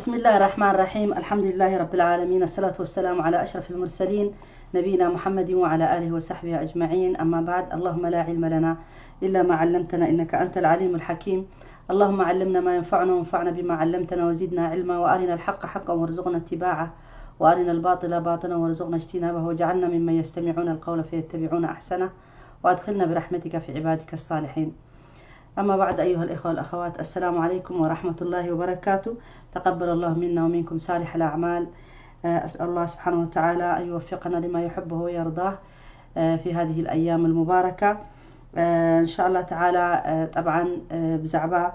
بسم الله الرحمن الرحيم. الحمد لله رب العالمين. الصلاة والسلام على أشرف المرسلين نبينا محمد وعلى آله وصحبه أجمعين. أما بعد. اللهم لا علم لنا إلا ما علمتنا إنك أنت العليم الحكيم. اللهم علمنا ما ينفعنا وانفعنا بما علمتنا وزدنا علما وأرنا الحق حقا وارزقنا اتباعه وأرنا الباطل باطلا وارزقنا اجتنابه واجعلنا ممن يستمعون القول فيتبعون أحسنه وأدخلنا برحمتك في عبادك الصالحين. أما بعد، أيها الإخوة والأخوات، السلام عليكم ورحمة الله وبركاته. تقبل الله منا ومنكم صالح الأعمال. آه، أسأل الله سبحانه وتعالى أن يوفقنا لما يحبه ويرضاه، آه، في هذه الأيام المباركة. آه، إن شاء الله تعالى، آه، طبعا، آه، بزعبة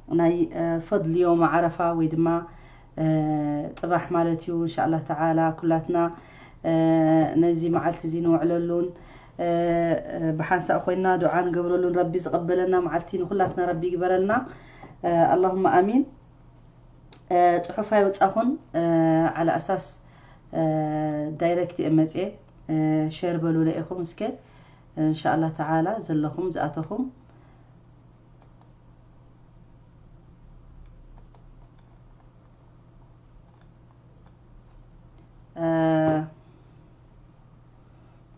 ناي، آه، فضل يوم عرفة ويدما، آه، صباح مالتيو إن شاء الله تعالى كلاتنا ነዚ መዓልቲ እዚ ንውዕለሉን ብሓንሳእ ኮይና ዱዓ ንገብረሉን ረቢ ዝቐበለና መዓልቲ ንኩላትና ረቢ ይግበረልና። ኣላሁማ ኣሚን። ፅሑፍ ኣይወፃኹን። ዓላ ኣሳስ ዳይረክት እየ መፅየ። ሸር በሉለ ኢኹም እስከ እንሻላ ተዓላ ዘለኹም ዝኣተኹም።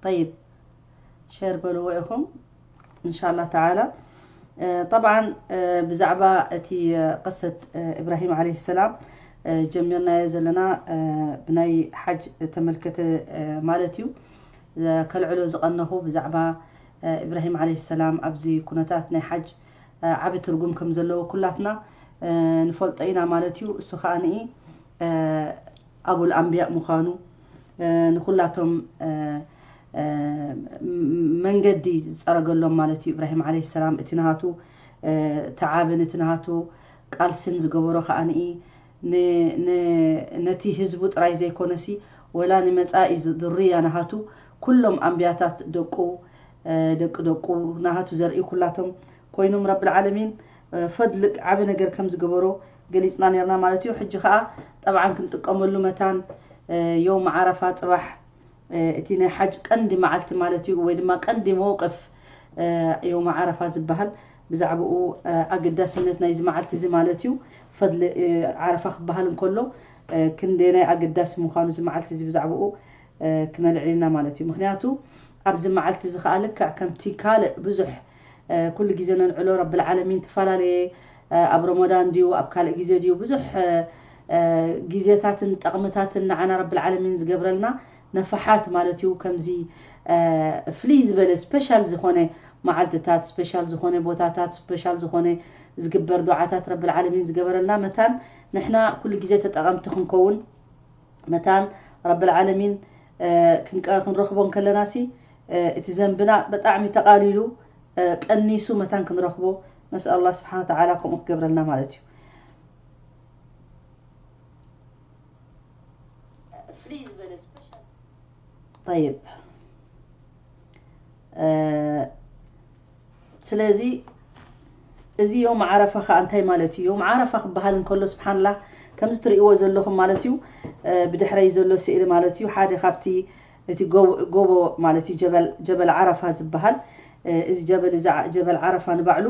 ጠይብ ሸር በልዎ ኢኹም እንሻላ ተዓላ። ጠብዓን ብዛዕባ እቲ ቅሰት እብራሂም ዓለይሂ ሰላም ጀሚርናዮ ዘለና ብናይ ሓጅ ተመልከተ ማለት እዩ። ከልዕሎ ዝቐነኹ ብዛዕባ እብራሂም ዓለይሂ ሰላም ኣብዚ ኩነታት ናይ ሓጅ ዓቢ ትርጉም ከም ዘለዎ ኩላትና ንፈልጦ ኢና ማለት እዩ። እሱ ከኣ ንኢ ኣቡል ኣንብያእ ምዃኑ ንኹላቶም መንገዲ ዝጸረገሎም ማለት እዩ። እብራሂም ዓለይሂ ሰላም እቲ ናሃቱ ተዓብን እቲ ናሃቱ ቃልስን ዝገበሮ ከኣ ንኢ ነቲ ህዝቡ ጥራይ ዘይኮነሲ ወላ ንመጻኢ ዝርያ ናሃቱ ኩሎም ኣንብያታት ደቁ ደቂ ደቁ ናሃቱ ዘርኢ ኩላቶም ኮይኖም ረብል ዓለሚን ፈድሊ ዓቢ ነገር ከም ዝገበሮ ገሊጽና ነርና ማለት እዩ። ሕጂ ከኣ ጠብዓን ክንጥቀመሉ መታን ዮም ዓረፋ ጽባሕ እቲ ናይ ሓጅ ቀንዲ መዓልቲ ማለት እዩ፣ ወይ ድማ ቀንዲ መውቅፍ ዮም ዓረፋ ዝበሃል ብዛዕባኡ ኣገዳስነት ናይዚ መዓልቲ እዚ ማለት እዩ። ፈድሊ ዓረፋ ክበሃል እንከሎ ክንደየናይ ኣገዳሲ ምዃኑ እዚ መዓልቲ እዚ ብዛዕባኡ ክነልዕል ኢና ማለት እዩ። ምክንያቱ ኣብዚ መዓልቲ እዚ ከኣ ልክዕ ከምቲ ካልእ ብዙሕ ኩሉ ግዜ ነንዕሎ ረብል ዓለሚን ትፈላለየ ኣብ ረመዳን ድዩ ኣብ ካልእ ግዜ ድዩ ብዙሕ ግዜታትን ጠቕምታትን ንዓና ረብል ዓለሚን ዝገብረልና ነፋሓት ማለት እዩ። ከምዚ ፍልይ ዝበለ ስፔሻል ዝኾነ መዓልትታት ስፔሻል ዝኾነ ቦታታት ስፔሻል ዝኾነ ዝግበር ዱዓታት ረብል ዓለሚን ዝገበረልና መታን ንሕና ኩሉ ግዜ ተጠቐምቲ ክንከውን መታን ረብል ዓለሚን ክንረኽቦ እንከለና ሲ እቲ ዘንብና ብጣዕሚ ተቓሊሉ ቀኒሱ መታን ክንረኽቦ ነስኣል ኣላህ ስብሓን ወተዓላ ከምኡ ክገብረልና ማለት እዩ። ጠይብ ስለዚ እዚ ዮም ዓረፋ ከኣ እንታይ ማለት እዩ? ዮም ዓረፋ ክበሃል እንከሎ ስብሓንላህ ከምዚ ትርእይዎ ዘለኹም ማለት እዩ። ብድሕረይ ዘሎ ስእሊ ማለት እዩ ሓደ ካብቲ እቲ ጎቦ ማለት እዩ ጀበል ዓረፋ ዝበሃል። እዚ ጀበል እዚ ጀበል ዓረፋ ንባዕሉ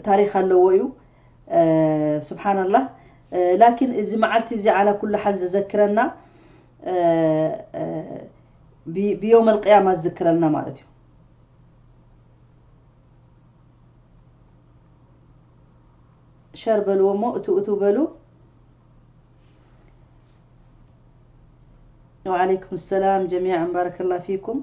ታሪኽ ኣለዎ እዩ። ስብሓንላህ ላኪን እዚ መዓልቲ እዚ ዓላ ኩሉ ሓል ዘዘክረና ብዮም ኣልቅያማ ዝዝክረልና ማለት እዩ። ሸር በልዎ እሞ እቱ እቱ በሉ። ወዓለይኩም ሰላም ጀሚዓን ባረከላ ፊኩም።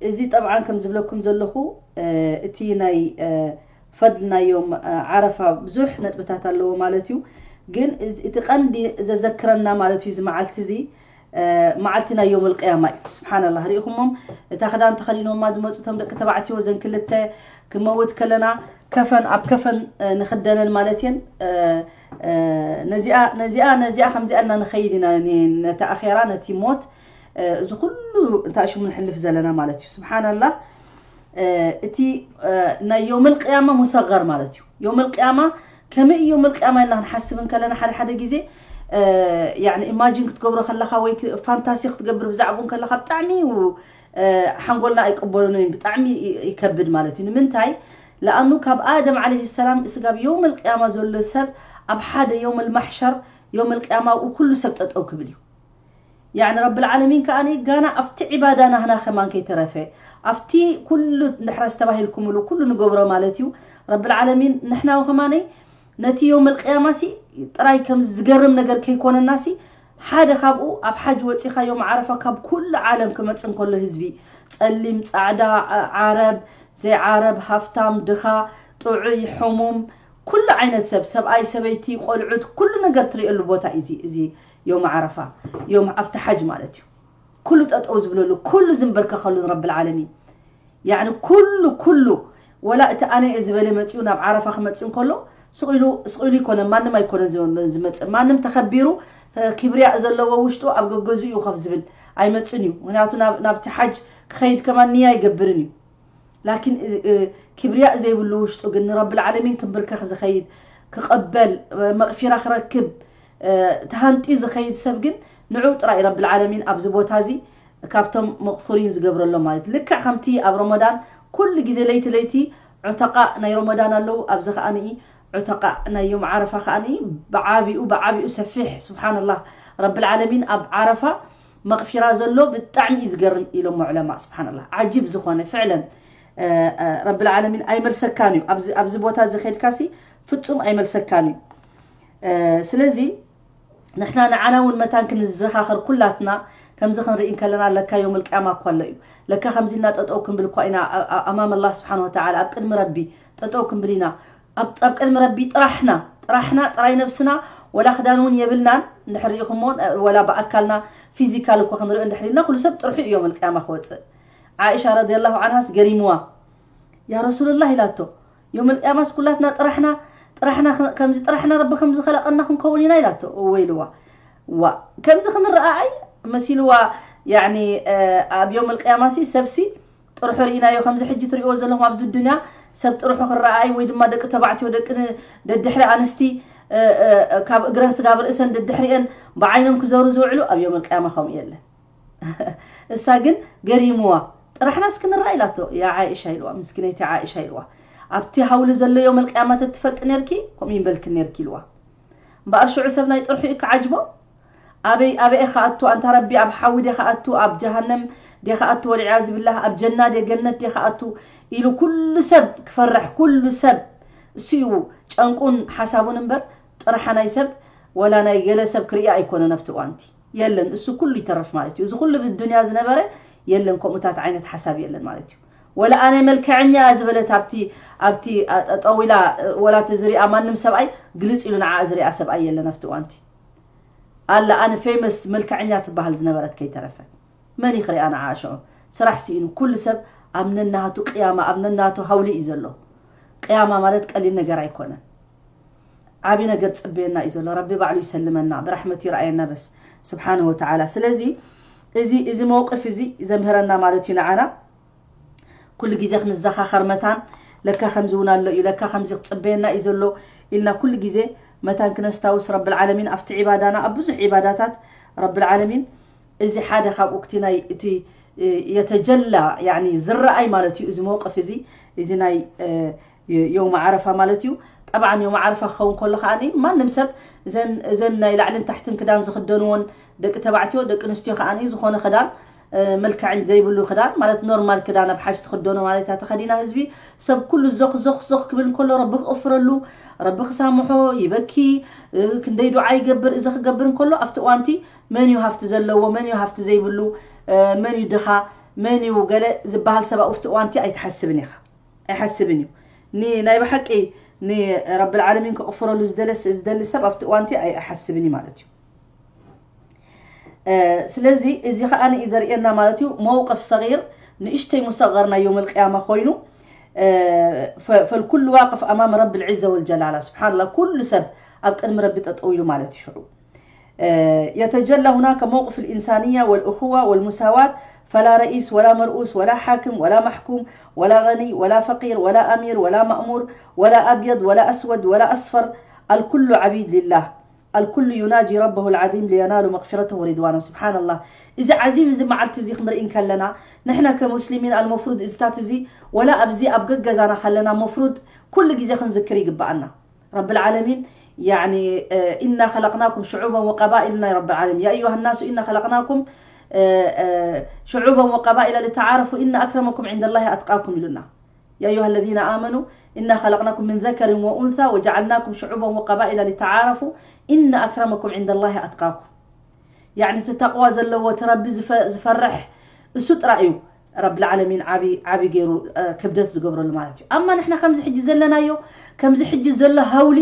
እዚ ጠብዓን ከም ዝብለኩም ዘለኹ እቲ ናይ ፈድል ናይ ዮም ዓረፋ ብዙሕ ነጥብታት ኣለዎ ማለት እዩ። ግን እቲ ቀንዲ ዘዘክረና ማለት እዩ እዚ መዓልቲ እዚ መዓልቲ ናይ ዮም ልቅያማ እዩ። ስብሓንላህ ርኢኹሞም እታ ክዳን ተኸዲኖማ ዝመፁ ቶም ደቂ ተባዕትዮ ዘን ክልተ ክንመውት ከለና ከፈን ኣብ ከፈን ንኽደነን ማለት እየን። ነዚኣ ነዚኣ ነዚኣ ከምዚኣ እና ንኸይድ ኢና ነቲ ኣኼራ ነቲ ሞት እዚ ኩሉ እንታይ ሽሙ ንሕልፍ ዘለና ማለት እዩ። ስብሓንላህ እቲ ናይ ዮም ልቅያማ ሙሰገር ማለት እዩ። ዮም ልቅያማ ከመይ እዮም ልቅያማ ኢልና ክንሓስብ እንከለና ሓደ ሓደ ግዜ ኢማጂን ክትገብሮ ከለካ ወይ ፋንታሲ ክትገብር ብዛዕባኡ እንከለካ ብጣዕሚ እዩ ሓንጎልና ኣይቅበሉን እዩ። ብጣዕሚ ይከብድ ማለት እዩ። ንምንታይ? ለኣኑ ካብ ኣደም ዓለይሂ ሰላም እስጋብ የውመል ቅያማ ዘሎ ሰብ ኣብ ሓደ የውመል ማሕሸር፣ የውመል ቅያማ ኣብኡ ኩሉ ሰብ ጠጠው ክብል እዩ። ያኒ ረብል ዓለሚን ከኣ ጋና ኣብቲ ዒባዳ ናህና ከማን ከይተረፈ ኣብቲ ኩሉ እንድሕር ኣስተባሂልኩምሉ ኩሉ ንገብሮ ማለት እዩ። ረብል ዓለሚን ንሕና ከማነይ ነቲ የውመል ቅያማ ሲ ጥራይ ከም ዝገርም ነገር ከይኮነና ሲ ሓደ ካብኡ ኣብ ሓጅ ወፂኻ ዮም ዓረፋ ካብ ኩሉ ዓለም ክመፅእ እንከሎ ህዝቢ ጸሊም ጻዕዳ ዓረብ ዘይዓረብ ሃፍታም ድኻ ጥዑይ ሕሙም ኩሉ ዓይነት ሰብ ሰብኣይ ሰበይቲ ቆልዑት ኩሉ ነገር ትሪእሉ ቦታ እዚ እዚ ዮም ዓረፋ ዮም ኣብቲ ሓጅ ማለት እዩ። ኩሉ ጠጠው ዝብለሉ ኩሉ ዝንበርከኸሉ ንረብል ዓለሚን ያኒ ኩሉ ኩሉ ወላ እቲ ኣነ እየ ዝበለ መፂኡ ናብ ዓረፋ ክመፅእ እንከሎ ስቕ ኢሉ ስቕ ኢሉ ይኮነ ማንም ኣይኮነን ዝመ- ዝመፅእ ማንም ተኸቢሩ እ፣ ክብርያ ዘለዎ ውሽጡ ኣብ ገገዙ እዩ ከፍ ዝብል ኣይመፅን እዩ። ምክንያቱ ናብ- ናብቲ ሓጅ ክኸይድ ከማን ንያ ኣይገብርን እዩ። ላኪን እ፣ እ፣ ክብርያ ዘይብሉ ውሽጡ ግን ንረብል ዓለሚን ክምብርከኽ ዝኸይድ ክቐበል እ፣ መቕፊራ ክረክብ እ፣ ተሃንጥዩ ዝኸይድ ሰብ ግን ንዑ ጥራይ ረብል ዓለሚን ኣብዚ ቦታ እዚ ካብቶም መቕፉሪን ዝገብረሎም ማለት ልክዕ ከምቲ ኣብ ረመዳን ኩሉ ግዜ ለይቲ ለይቲ ዑተቃእ ናይ ረመዳን ኣለዉ ኣብዚ ከኣ ንኢ ዑተቃእ ናይ ዮም ዓረፋ ከኣ ንኢ ብዓቢኡ ብዓቢኡ ሰፊሕ ስብሓንላህ ረብል ዓለሚን ኣብ ዓረፋ መቕፊራ ዘሎ ብጣዕሚ እዩ ዝገርም ኢሎም ዑለማ ስብሓንላህ ዓጂብ ዝኾነ ፍዕለን ረብል ዓለሚን ኣይመልሰካን እዩ ኣብዚ ቦታ እዚ ከድካሲ ፍጹም ኣይመልሰካን እዩ ስለዚ ንሕና ንዓና እውን መታን ክንዘኻኸር ኩላትና ከምዚ ክንርኢ እንከለና ለካ ዮም ልቅያማ እኳ ኣሎ እዩ ለካ ከምዚ እና ጠጠው ክንብል እኳ ኢና ኣማም ኣላ ስብሓን ወተዓላ ኣብ ቅድሚ ረቢ ጠጠው ክንብል ኢና ኣብ ቅድሚ ረቢ ጥራሕና ጥራሕና ጥራይ ነብስና ወላ ክዳን እውን የብልናን እንድሕር ርኢኹሞ ወላ ብኣካልና ፊዚካል እኮ ክንርኢ እንድሕር ኢልና ኩሉ ሰብ ጥርሑ እዮም ልቅያማ ክወፅእ ዓኢሻ ረዲየላሁ ዓንሃስ ገሪምዋ ያ ረሱሉላህ ኢላቶ ዮም ልቅያማስ ኩላትና ጥራሕና ጥራሕና ከምዚ ጥራሕና ረቢ ከምዚ ከለቀና ክንከውን ኢና ኢላቶ እወ ኢልዋ ዋ ከምዚ ክንረኣኣይ መሲልዋ ያኒ ኣብ ዮም ልቅያማሲ ሰብሲ ጥርሑ ርኢናዮ ከምዚ ሕጂ ትሪእዎ ዘለኹም ኣብዚ ዱንያ ሰብ ጥርሑ ክረኣኣይ ወይ ድማ ደቂ ተባዕትዮ ደቂ ደድሕሪ ኣንስቲ ካብ እግረን ስጋብ ርእሰን ደድሕሪአን ብዓይኖም ክዘሩ ዝውዕሉ ኣብ ዮም ልቅያማ ከምኡ የለን እሳ ግን ገሪምዋ ጥራሕና እስኪ ንረኣ ኢላቶ ያ ዓይሻ ኢልዋ ምስኪነይቲ ዓይሻ ኢልዋ ኣብቲ ሃውሊ ዘሎ ዮም ልቅያማ ተትፈልጢ ነርኪ ከምኡ ይንበልኪ ነርኪ ኢልዋ እምበኣር ሽዑ ሰብ ናይ ጥርሑ እዩ ክዓጅቦ ኣበይ ኣበይ ኢኻ ኣቱ ኣንታ ረቢ ኣብ ሓዊ ዲኻ ኣቱ ኣብ ጀሃነም ዲኻ ኣቱ ወልዕያዙ ብላህ ኣብ ጀና ደ ገነት ዲኻ ኣቱ ኢሉ ኩሉ ሰብ ክፈርሕ ኩሉ ሰብ እሱ እዩ ጨንቁን ሓሳቡን እምበር ጥርሓ ናይ ሰብ ወላ ናይ ገለ ሰብ ክርኢ ኣይኮነ ነፍቲ እዋንቲ የለን እሱ ኩሉ ይተርፍ ማለት እዩ እዚ ኩሉ ብዱንያ ዝነበረ የለን ከምኡታት ዓይነት ሓሳብ የለን ማለት እዩ ወላ ኣነ መልክዐኛ ዝበለት ኣብቲ ኣብቲ ጠዊላ ወላ ተዝሪኣ ማንም ሰብኣይ ግልፅ ኢሉ ንዓ ዝሪኣ ሰብኣይ የለን ኣብቲ እዋንቲ ኣላ ኣነ ፌመስ መልክዐኛ ትበሃል ዝነበረት ከይተረፈ መን ይኽሪኣ ንዓ ሽዑ ስራሕ ስኢኑ ኩሉ ሰብ ኣብ ነናቱ ቅያማ ኣብ ነናቱ ሃውሊ እዩ ዘሎ ቅያማ ማለት ቀሊል ነገር ኣይኮነን ዓብዪ ነገር ዝፅበየና እዩ ዘሎ ረቢ ባዕሉ ይሰልመና ብራሕመቱ ይረኣየና በስ ስብሓንሁ ወተዓላ ስለዚ እዚ እዚ መውቅፍ እዚ ዘምህረና ማለት እዩ ንዓና ኩሉ ግዜ ክንዘኻኸር መታን ለካ ከምዚ እውን ኣሎ እዩ ለካ ከምዚ ክፅበየና እዩ ዘሎ ኢልና ኩሉ ግዜ መታን ክነስታውስ ረብል ዓለሚን ኣብቲ ዒባዳና ኣብ ብዙሕ ዒባዳታት ረብል ዓለሚን እዚ ሓደ ካብኡ እቲ ናይ እቲ የተጀላ ያኒ ዝረኣይ ማለት እዩ እዚ መውቅፍ እዚ እዚ ናይ የውም ዓረፋ ማለት እዩ ጠብዓን የውም ዓረፋ ክኸውን ከሎ ከዓ ማንም ሰብ እዘን ናይ ላዕልን ታሕትን ክዳን ዝክደንዎን ደቂ ተባዕትዮ ደቂ ኣንስትዮ ከዓ ዝኾነ ክዳን መልክዕን ዘይብሉ ክዳን ማለት ኖርማል ክዳን ኣብ ሓጅ ትክደኖ ማለት እያ ተኸዲና ህዝቢ ሰብ ኩሉ ዞኽ ዞኽ ዞኽ ክብል እንከሎ ረቢ ክቕፍረሉ ረቢ ክሳምሖ ይበኪ ክንደይ ዱዓ ይገብር እዚ ክገብር እንከሎ ኣብቲ እዋንቲ መን እዩ ሃፍቲ ዘለዎ መን እዩ ሃፍቲ ዘይብሉ መን እዩ ድኻ መን እዩ ገለ ዝበሃል ሰብ ኣብቲ እዋንቲ ኣይትሓስብን ኢኻ ኣይሓስብን እዩ ናይ ብሓቂ ንረብል ዓለሚን ክቕፍረሉ ዝደሊ ሰብ ኣብቲ እዋንቲ ኣይሓስብን እዩ ማለት እዩ ስለዚ እዚ ከዓ ንኢ ዘርእየና ማለት እዩ መውቀፍ ሰጊር ንእሽተይ ሙሰገር ናይ ዮም ልቅያማ ኮይኑ ፈልኩሉ ዋቅፍ ኣማም ረቢ ልዕዘ ወልጀላላ ስብሓንላ ኩሉ ሰብ ኣብ ቅድሚ ረቢ ጠጠው ኢሉ ማለት እዩ ሽዑ يتجلى هناك موقف الإنسانية والأخوة والمساواة فلا رئيس ولا مرؤوس ولا حاكم ولا محكوم ولا غني ولا فقير ولا أمير ولا مأمور ولا أبيض ولا أسود ولا أصفر الكل عبيد لله الكل يناجي ربه العظيم لينالوا مغفرته ورضوانه. سبحان الله. እዚ ዓዚም እዚ መዓልቲ እዚ ክንርኢ እንከለና፣ ንሕና ከሙስሊሚን ኣልመፍሩድ እዚታት እዚ ወላ ኣብዚ ኣብ ገገዛና ከለና መፍሩድ ኩሉ ግዜ ክንዝክር ይግብኣና። ረብል ዓለሚን፣ ያኒ፣ እ፣ ኢና ኸለቅናኩም ሽዑበን ወቀባኢልና፣ ረብል ዓለሚን። ያ ኣዩሃ ናሱ ኢና ኸለቅናኩም፣ እ፣ እ፣ ሽዑበን ወቀባኢላ ልተዓረፉ፣ ኢና ኣክረመኩም ዒንደላሂ ኣትቃኩም ኢሉና። يا أيها الذين آمنوا إنا خلقناكم من ذكر وأنثى وجعلناكم شعوبا وقبائل لتعارفوا إن أكرمكم عند الله أتقاكم. يعني እቲ ተቕዋ ዘለዎ፣ እቲ ረቢ ዝፈ-፣ ዝፈርሕ እሱ ጥራይ እዩ ረብል ዓለሚን ዓቢ፣ ዓቢ ገይሩ፣ እ፣ ክብደት ዝገብረሉ ማለት እዩ። ኣማ ንሕና ከምዚ ሕጂ ዘለናዮ፣ ከምዚ ሕጂ ዘሎ ሃውሊ፣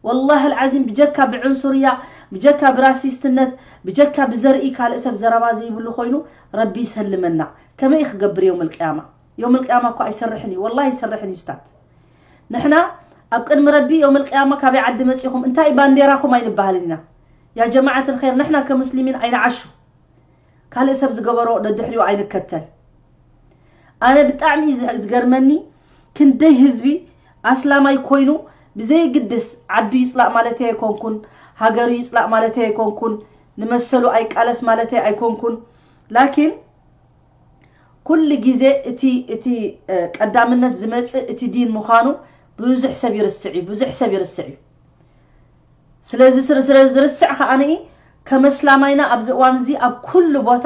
ወላሂ ኣልዓዚም ብጀካ ብዕንሱርያ፣ ብጀካ ብራሲስትነት፣ ብጀካ ብዘርኢ ካልእ ሰብ ዘረባ ዘይብሉ ኮይኑ ረቢ ይሰልመና። ከመይ ክገብር የውመል ቅያማ? የውመል ቅያማ እኮ ኣይሰርሕን እዩ፣ ወላሂ ኣይሰርሕን እዩ ስታት። ንሕና ኣብ ቅድሚ ረቢ የውመል ቅያማ ካበይ ዓዲ መጺኹም፣ እንታይ ባንዴራኹም ኣይንበሃልን ኢና። ያ ጀማዓት ልኸይር፣ ንሕና ከሙስሊሚን ኣይንዓሹ። ካልእ ሰብ ዝገበሮ ደድሕሪኡ ኣይንከተል። ኣነ ብጣዕሚ ዝ-፣ ዝገርመኒ ክንደይ ህዝቢ ኣስላማይ ኮይኑ ብዘይግድስ ዓዱ ይጽላእ ማለተይ ኣይኮንኩን፣ ሃገሩ ይጽላእ ማለተይ ኣይኮንኩን፣ ንመሰሉ ኣይቃለስ ማለተይ ኣይኮንኩን። ላኪን ኩሉ ግዜ እቲ፣ እቲ፣ እ፣ ቀዳምነት ዝመጽእ እቲ ዲን ምዃኑ ብዙሕ ሰብ ይርስዕ እዩ፣ ብዙሕ ሰብ ይርስዕ እዩ። ስለዚ ስር-፣ ስለ ዝርስዕ ከኣ ንኢ ከም ኣስላማይና ኣብዚ እዋን እዚ ኣብ ኩሉ ቦታ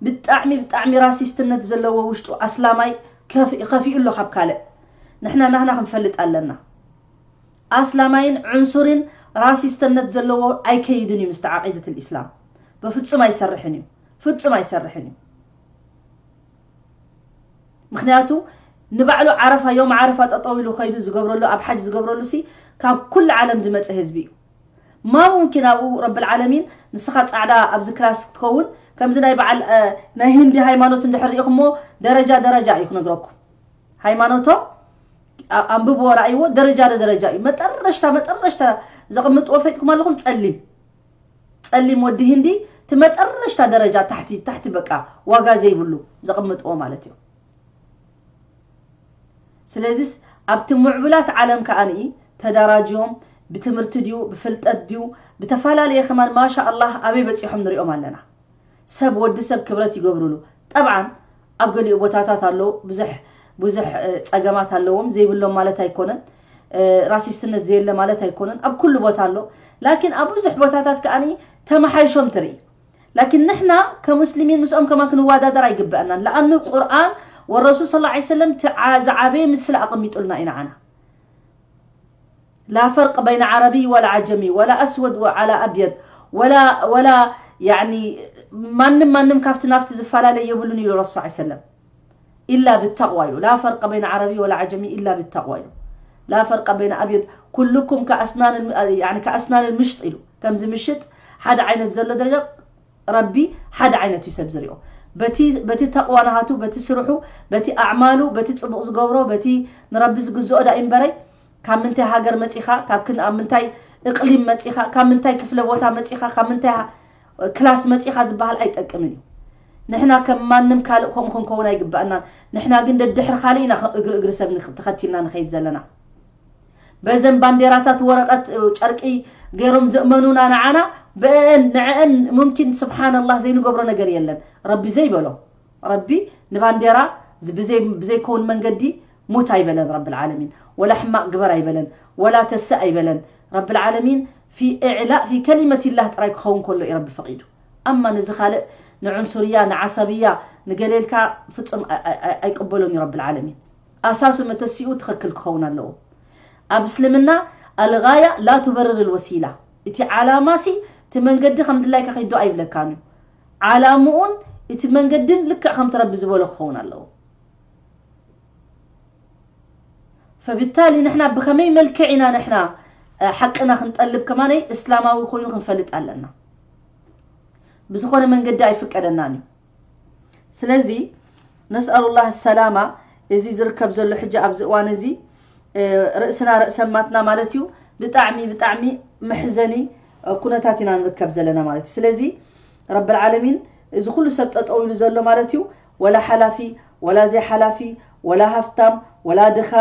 ብጣዕሚ፣ ብጣዕሚ ራሲስትነት ዘለዎ ውሽጡ ኣስላማይ ከፍ-፣ ከፊኡ ኣሎ ካብ ካልእ። ንሕና ናህና ክንፈልጥ ኣለና። ኣስላማይን ዕንሱርን ራሲስተነት ዘለዎ ኣይከይድን እዩ ምስቲ ዓቂደት ልእስላም። በፍጹም ኣይሰርሕን እዩ። ፍጹም ኣይሰርሕን እዩ። ምኽንያቱ ንባዕሉ ዓረፋ፣ ዮም ዓረፋ ጠጠው ኢሉ ከይዱ ዝገብረሉ፣ ኣብ ሓጅ ዝገብረሉ ሲ ካብ ኩሉ ዓለም ዝመጸ ህዝቢ እዩ። ማ ሙምኪን ኣብኡ ረብል ዓለሚን ንስኻ ጻዕዳ ኣብዚ ክላስ ክትከውን፣ ከምዚ ናይ በዓል፣ እ፣ ናይ ህንዲ ሃይማኖት እንድሕር ርኢኹሞ ደረጃ ደረጃ እዩ ክነግረኩም። ሃይማኖቶም ኣ-፣ ኣንብብዎ፣ ረኣይዎ፣ ደረጃ ደረጃ እዩ። መጠረሽታ፣ መጠረሽታ ዘቕምጥዎ ፈይጥኩም ኣለኹም፣ ጸሊም። ጸሊም ወዲ ህንዲ፣ እቲ መጠረሽታ ደረጃ ታሕቲ፣ ታሕቲ በቃ ዋጋ ዘይብሉ ዘቕምጥዎ ማለት እዩ። ስለዚስ ኣብቲ ምዕቡላት ዓለም ከኣ ንኢ ተዳራጅዮም ብትምህርቲ ድዩ፣ ብፍልጠት ድዩ፣ ብተፈላለየ ከማን ማሻ ኣላህ ኣበይ በጺሖም ንሪኦም ኣለና። ሰብ፣ ወዲ ሰብ ክብረት ይገብሩሉ። ጠብዓን ኣብ ገሊኡ ቦታታት ኣለዉ፣ ብዙሕ፣ ብዙሕ፣ እ፣ ጸገማት ኣለዎም፣ ዘይብሎም ማለት ኣይኮነን። እ፣ ራሲስትነት ዘየለ ማለት ኣይኮነን፣ ኣብ ኩሉ ቦታ ኣሎ። ላኪን ኣብ ብዙሕ ቦታታት ከኣ ተመሓይሾም ትርኢ። ላኪን ንሕና ከሙስሊሚን ምስኦም ከማን ክንወዳደር ኣይግበአናን። ለኣኑ ቁርኣን ወረሱል ሰለላሁ ዐለይሂ ወሰለም እቲ ዓ-፣ ዝዓበየ ምስላ ኣቐሚጡልና እዩ ንዓና። لا فرق بين عربي ولا عجمي ولا أسود ولا أبيض ولا، ولا، يعني، ማንም ማንም ካብቲ ናብቲ ዝፈላለ የብሉን ኢሉ ረሱል ሰለላሁ ዐለይሂ ወሰለም። إلا بالتقوى ኢሉ። لا فرق بين عربي ولا عجمي إلا بالتقوى ኢሉ። لا فرق بين أبيض، كلكم كأسنان الم-، يعني كأسنان المشط ኢሉ። ከምዚ ምሽጥ ሓደ ዓይነት ዘሎ ደረጃ ረቢ ሓደ ዓይነት እዩ ሰብ ዝሪኦ። በቲ፣ በቲ ተቕዋ ናሃቱ፣ በቲ ስርሑ፣ በቲ ኣዕማሉ፣ በቲ ጽቡቕ ዝገብሮ፣ በቲ ንረቢ ዝግዝኦ ዳእ እምበረይ፣ ካብ ምንታይ ሃገር መጺኻ፣ ካብ ክን-፣ ኣብ ምንታይ እቕሊም መጺኻ፣ ካብ ምንታይ ክፍለ ቦታ መጺኻ፣ ካብ ምንታይ ሃ-፣ ክላስ መጺኻ ዝበሃል ኣይጠቅምን እዩ። ንሕና ከም ማንም ካልእ ከምኡ ክንከውን ኣይግባእናን። ንሕና ግን ደድሕሪ ካልእ ኢና ኸ-፣ እግሪ እግሪ ሰብ ንኽ-፣ ተኸቲልና ንኸይድ ዘለና። በዘን ባንዴራታት ወረቐት፣ ጨርቂ ገይሮም ዘእመኑና ንዓና፣ ብአን፣ ንዕአን ሙምኪን ስብሓንላህ ዘይንገብሮ ነገር የለን። ረቢ ዘይበሎ። ረቢ ንባንዴራ ዝ-፣ ብዘይ-፣ ብዘይከውን መንገዲ ሙት ኣይበለን ረብል ዓለሚን። ወላ ሕማቕ ግበር ኣይበለን። ወላ ተስእ ኣይበለን። ረብል ዓለሚን ፊ ኢዕላእ ፊ ከሊመቲላህ ጥራይ ክኸውን ከሎ እዩ ረቢ ፈቒዱ። ኣማ ነዚ ካልእ ንዕንሱርያ፣ ንዓሰብያ፣ ንገሌልካ ፍጹም ኣይ-፣ ኣይ-፣ ኣይ-፣ ኣይቅበሎን እዩ ረብል ዓለሚን። ኣሳሱ መተሲኡ ትኽክል ክኸውን ኣለዎ። ኣብ እስልምና ኣልጋያ ላ ቱበርር ልወሲላ፣ እቲ ዓላማሲ እቲ መንገዲ ከም ድላይካ ከይዶ ኣይብለካን እዩ። ዓላምኡን እቲ መንገድን ልክዕ ከምቲ ረቢ ዝበሎ ክኸውን ኣለዎ። ፈብታሊ ንሕና ብኸመይ መልክዕ ኢና ንሕና፣ እ፣ ሓቅና ክንጠልብ ከማነይ እስላማዊ ኮይኑ ክንፈልጥ ኣለና። ብዝኾነ መንገዲ ኣይፍቀደናን እዩ። ስለዚ ነስኣሉላህ ሰላማ፣ እዚ ዝርከብ ዘሎ ሕጂ ኣብዚ እዋን እዚ፣ እ፣ ርእስና ርእሰማትና ማለት እዩ። ብጣዕሚ፣ ብጣዕሚ መሕዘኒ፣ እ፣ ኩነታት ኢና ንርከብ ዘለና ማለት እዩ። ስለዚ ረብል ዓለሚን እዚ ኩሉ ሰብ ጠጠው ኢሉ ዘሎ ማለት እዩ፣ ወላ ሓላፊ፣ ወላ ዘይሓላፊ፣ ወላ ሃፍታም፣ ወላ ድኻ፣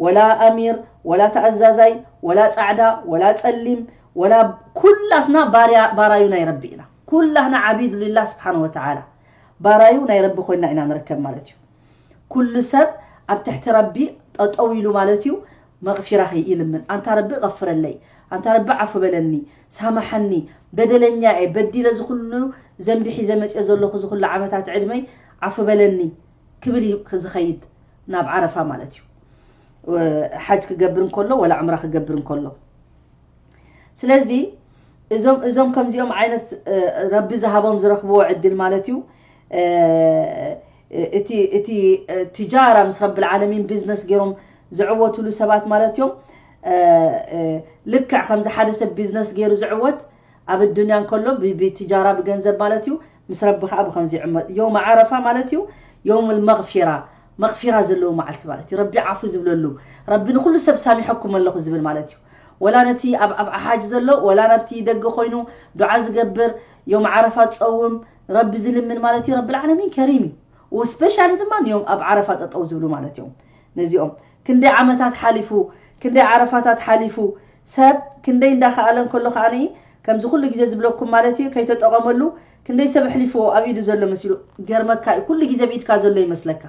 ወላ ኣሚር፣ ወላ ተኣዛዛይ፣ ወላ ጻዕዳ፣ ወላ ጸሊም፣ ወላ ኩላትና ባርያ ባራዩ ናይ ረቢ ኢና። ኩላትና ዓቢድ ሊላህ ስብሓን ወተዓላ፣ ባራዩ ናይ ረቢ ኮይና ኢና ንርከብ ማለት እዩ። ኩሉ ሰብ ኣብ ትሕቲ ረቢ ጠጠው ኢሉ ማለት እዩ፣ መቕፊራ ይልምን። ኣንታ ረቢ ቐፍረለይ፣ ኣንታ ረቢ ዓፉ በለኒ፣ ሳማሓኒ፣ በደለኛ እየ፣ በዲለ ዝኩሉ ዘንቢ ሒዘ መፅኦ ዘለኹ ዝኩሉ ዓመታት ዕድመይ ዓፉ በለኒ ክብል እዩ ዝኸይድ ናብ ዓረፋ ማለት እዩ። ሓጅ ክገብር እንከሎ ወላ ዑምራ ክገብር እንከሎ። ስለዚ እዞም እዞም ከምዚኦም ዓይነት ረቢ ዝሃቦም ዝረኽብዎ ዕድል ማለት እዩ። እቲ እቲ ትጃራ ምስ ረብል ዓለሚን ቢዝነስ ገይሮም ዝዕወትሉ ሰባት ማለት እዮም። ልክዕ ከምዚ ሓደ ሰብ ቢዝነስ ገይሩ ዝዕወት ኣብ ኣዱንያ እንከሎ ብትጃራ ብገንዘብ ማለት እዩ፣ ምስ ረቢ ከዓ ብከምዚ ይዕመት። ዮም ዓረፋ ማለት እዩ ዮም መግፊራ፣ መግፊራ ዘለዎ መዓልቲ ማለት እዩ። ረቢ ዓፉ ዝብለሉ፣ ረቢ ንኩሉ ሰብ ሳሚሐኩም ኣለኹ ዝብል ማለት እዩ። ወላ ነቲ ኣብ ኣብ ሓጅ ዘሎ ወላ ናብቲ ደገ ኮይኑ ዱዓ ዝገብር፣ ዮም ዓረፋ ዝፀውም፣ ረቢ ዝልምን ማለት እዩ። ረብል ዓለሚን ከሪም እዩ። ወስፔሻሊ ድማ ንዮም ኣብ ዓረፋ ጠጠው ዝብሉ ማለት እዮም። ነዚኦም ክንደይ ዓመታት ሓሊፉ፣ ክንደይ ዓረፋታት ሓሊፉ፣ ሰብ ክንደይ እንዳኸኣለ እንከሎ ከዓኒ ከምዚ ኩሉ ግዜ ዝብለኩም ማለት እዩ ከይተጠቐመሉ ክንደይ ሰብ ኣሕሊፍዎ ኣብ ኢዱ ዘሎ መሲሉ ገርመካ እዩ። ኩሉ ግዜ ብኢድካ ዘሎ ይመስለካ፣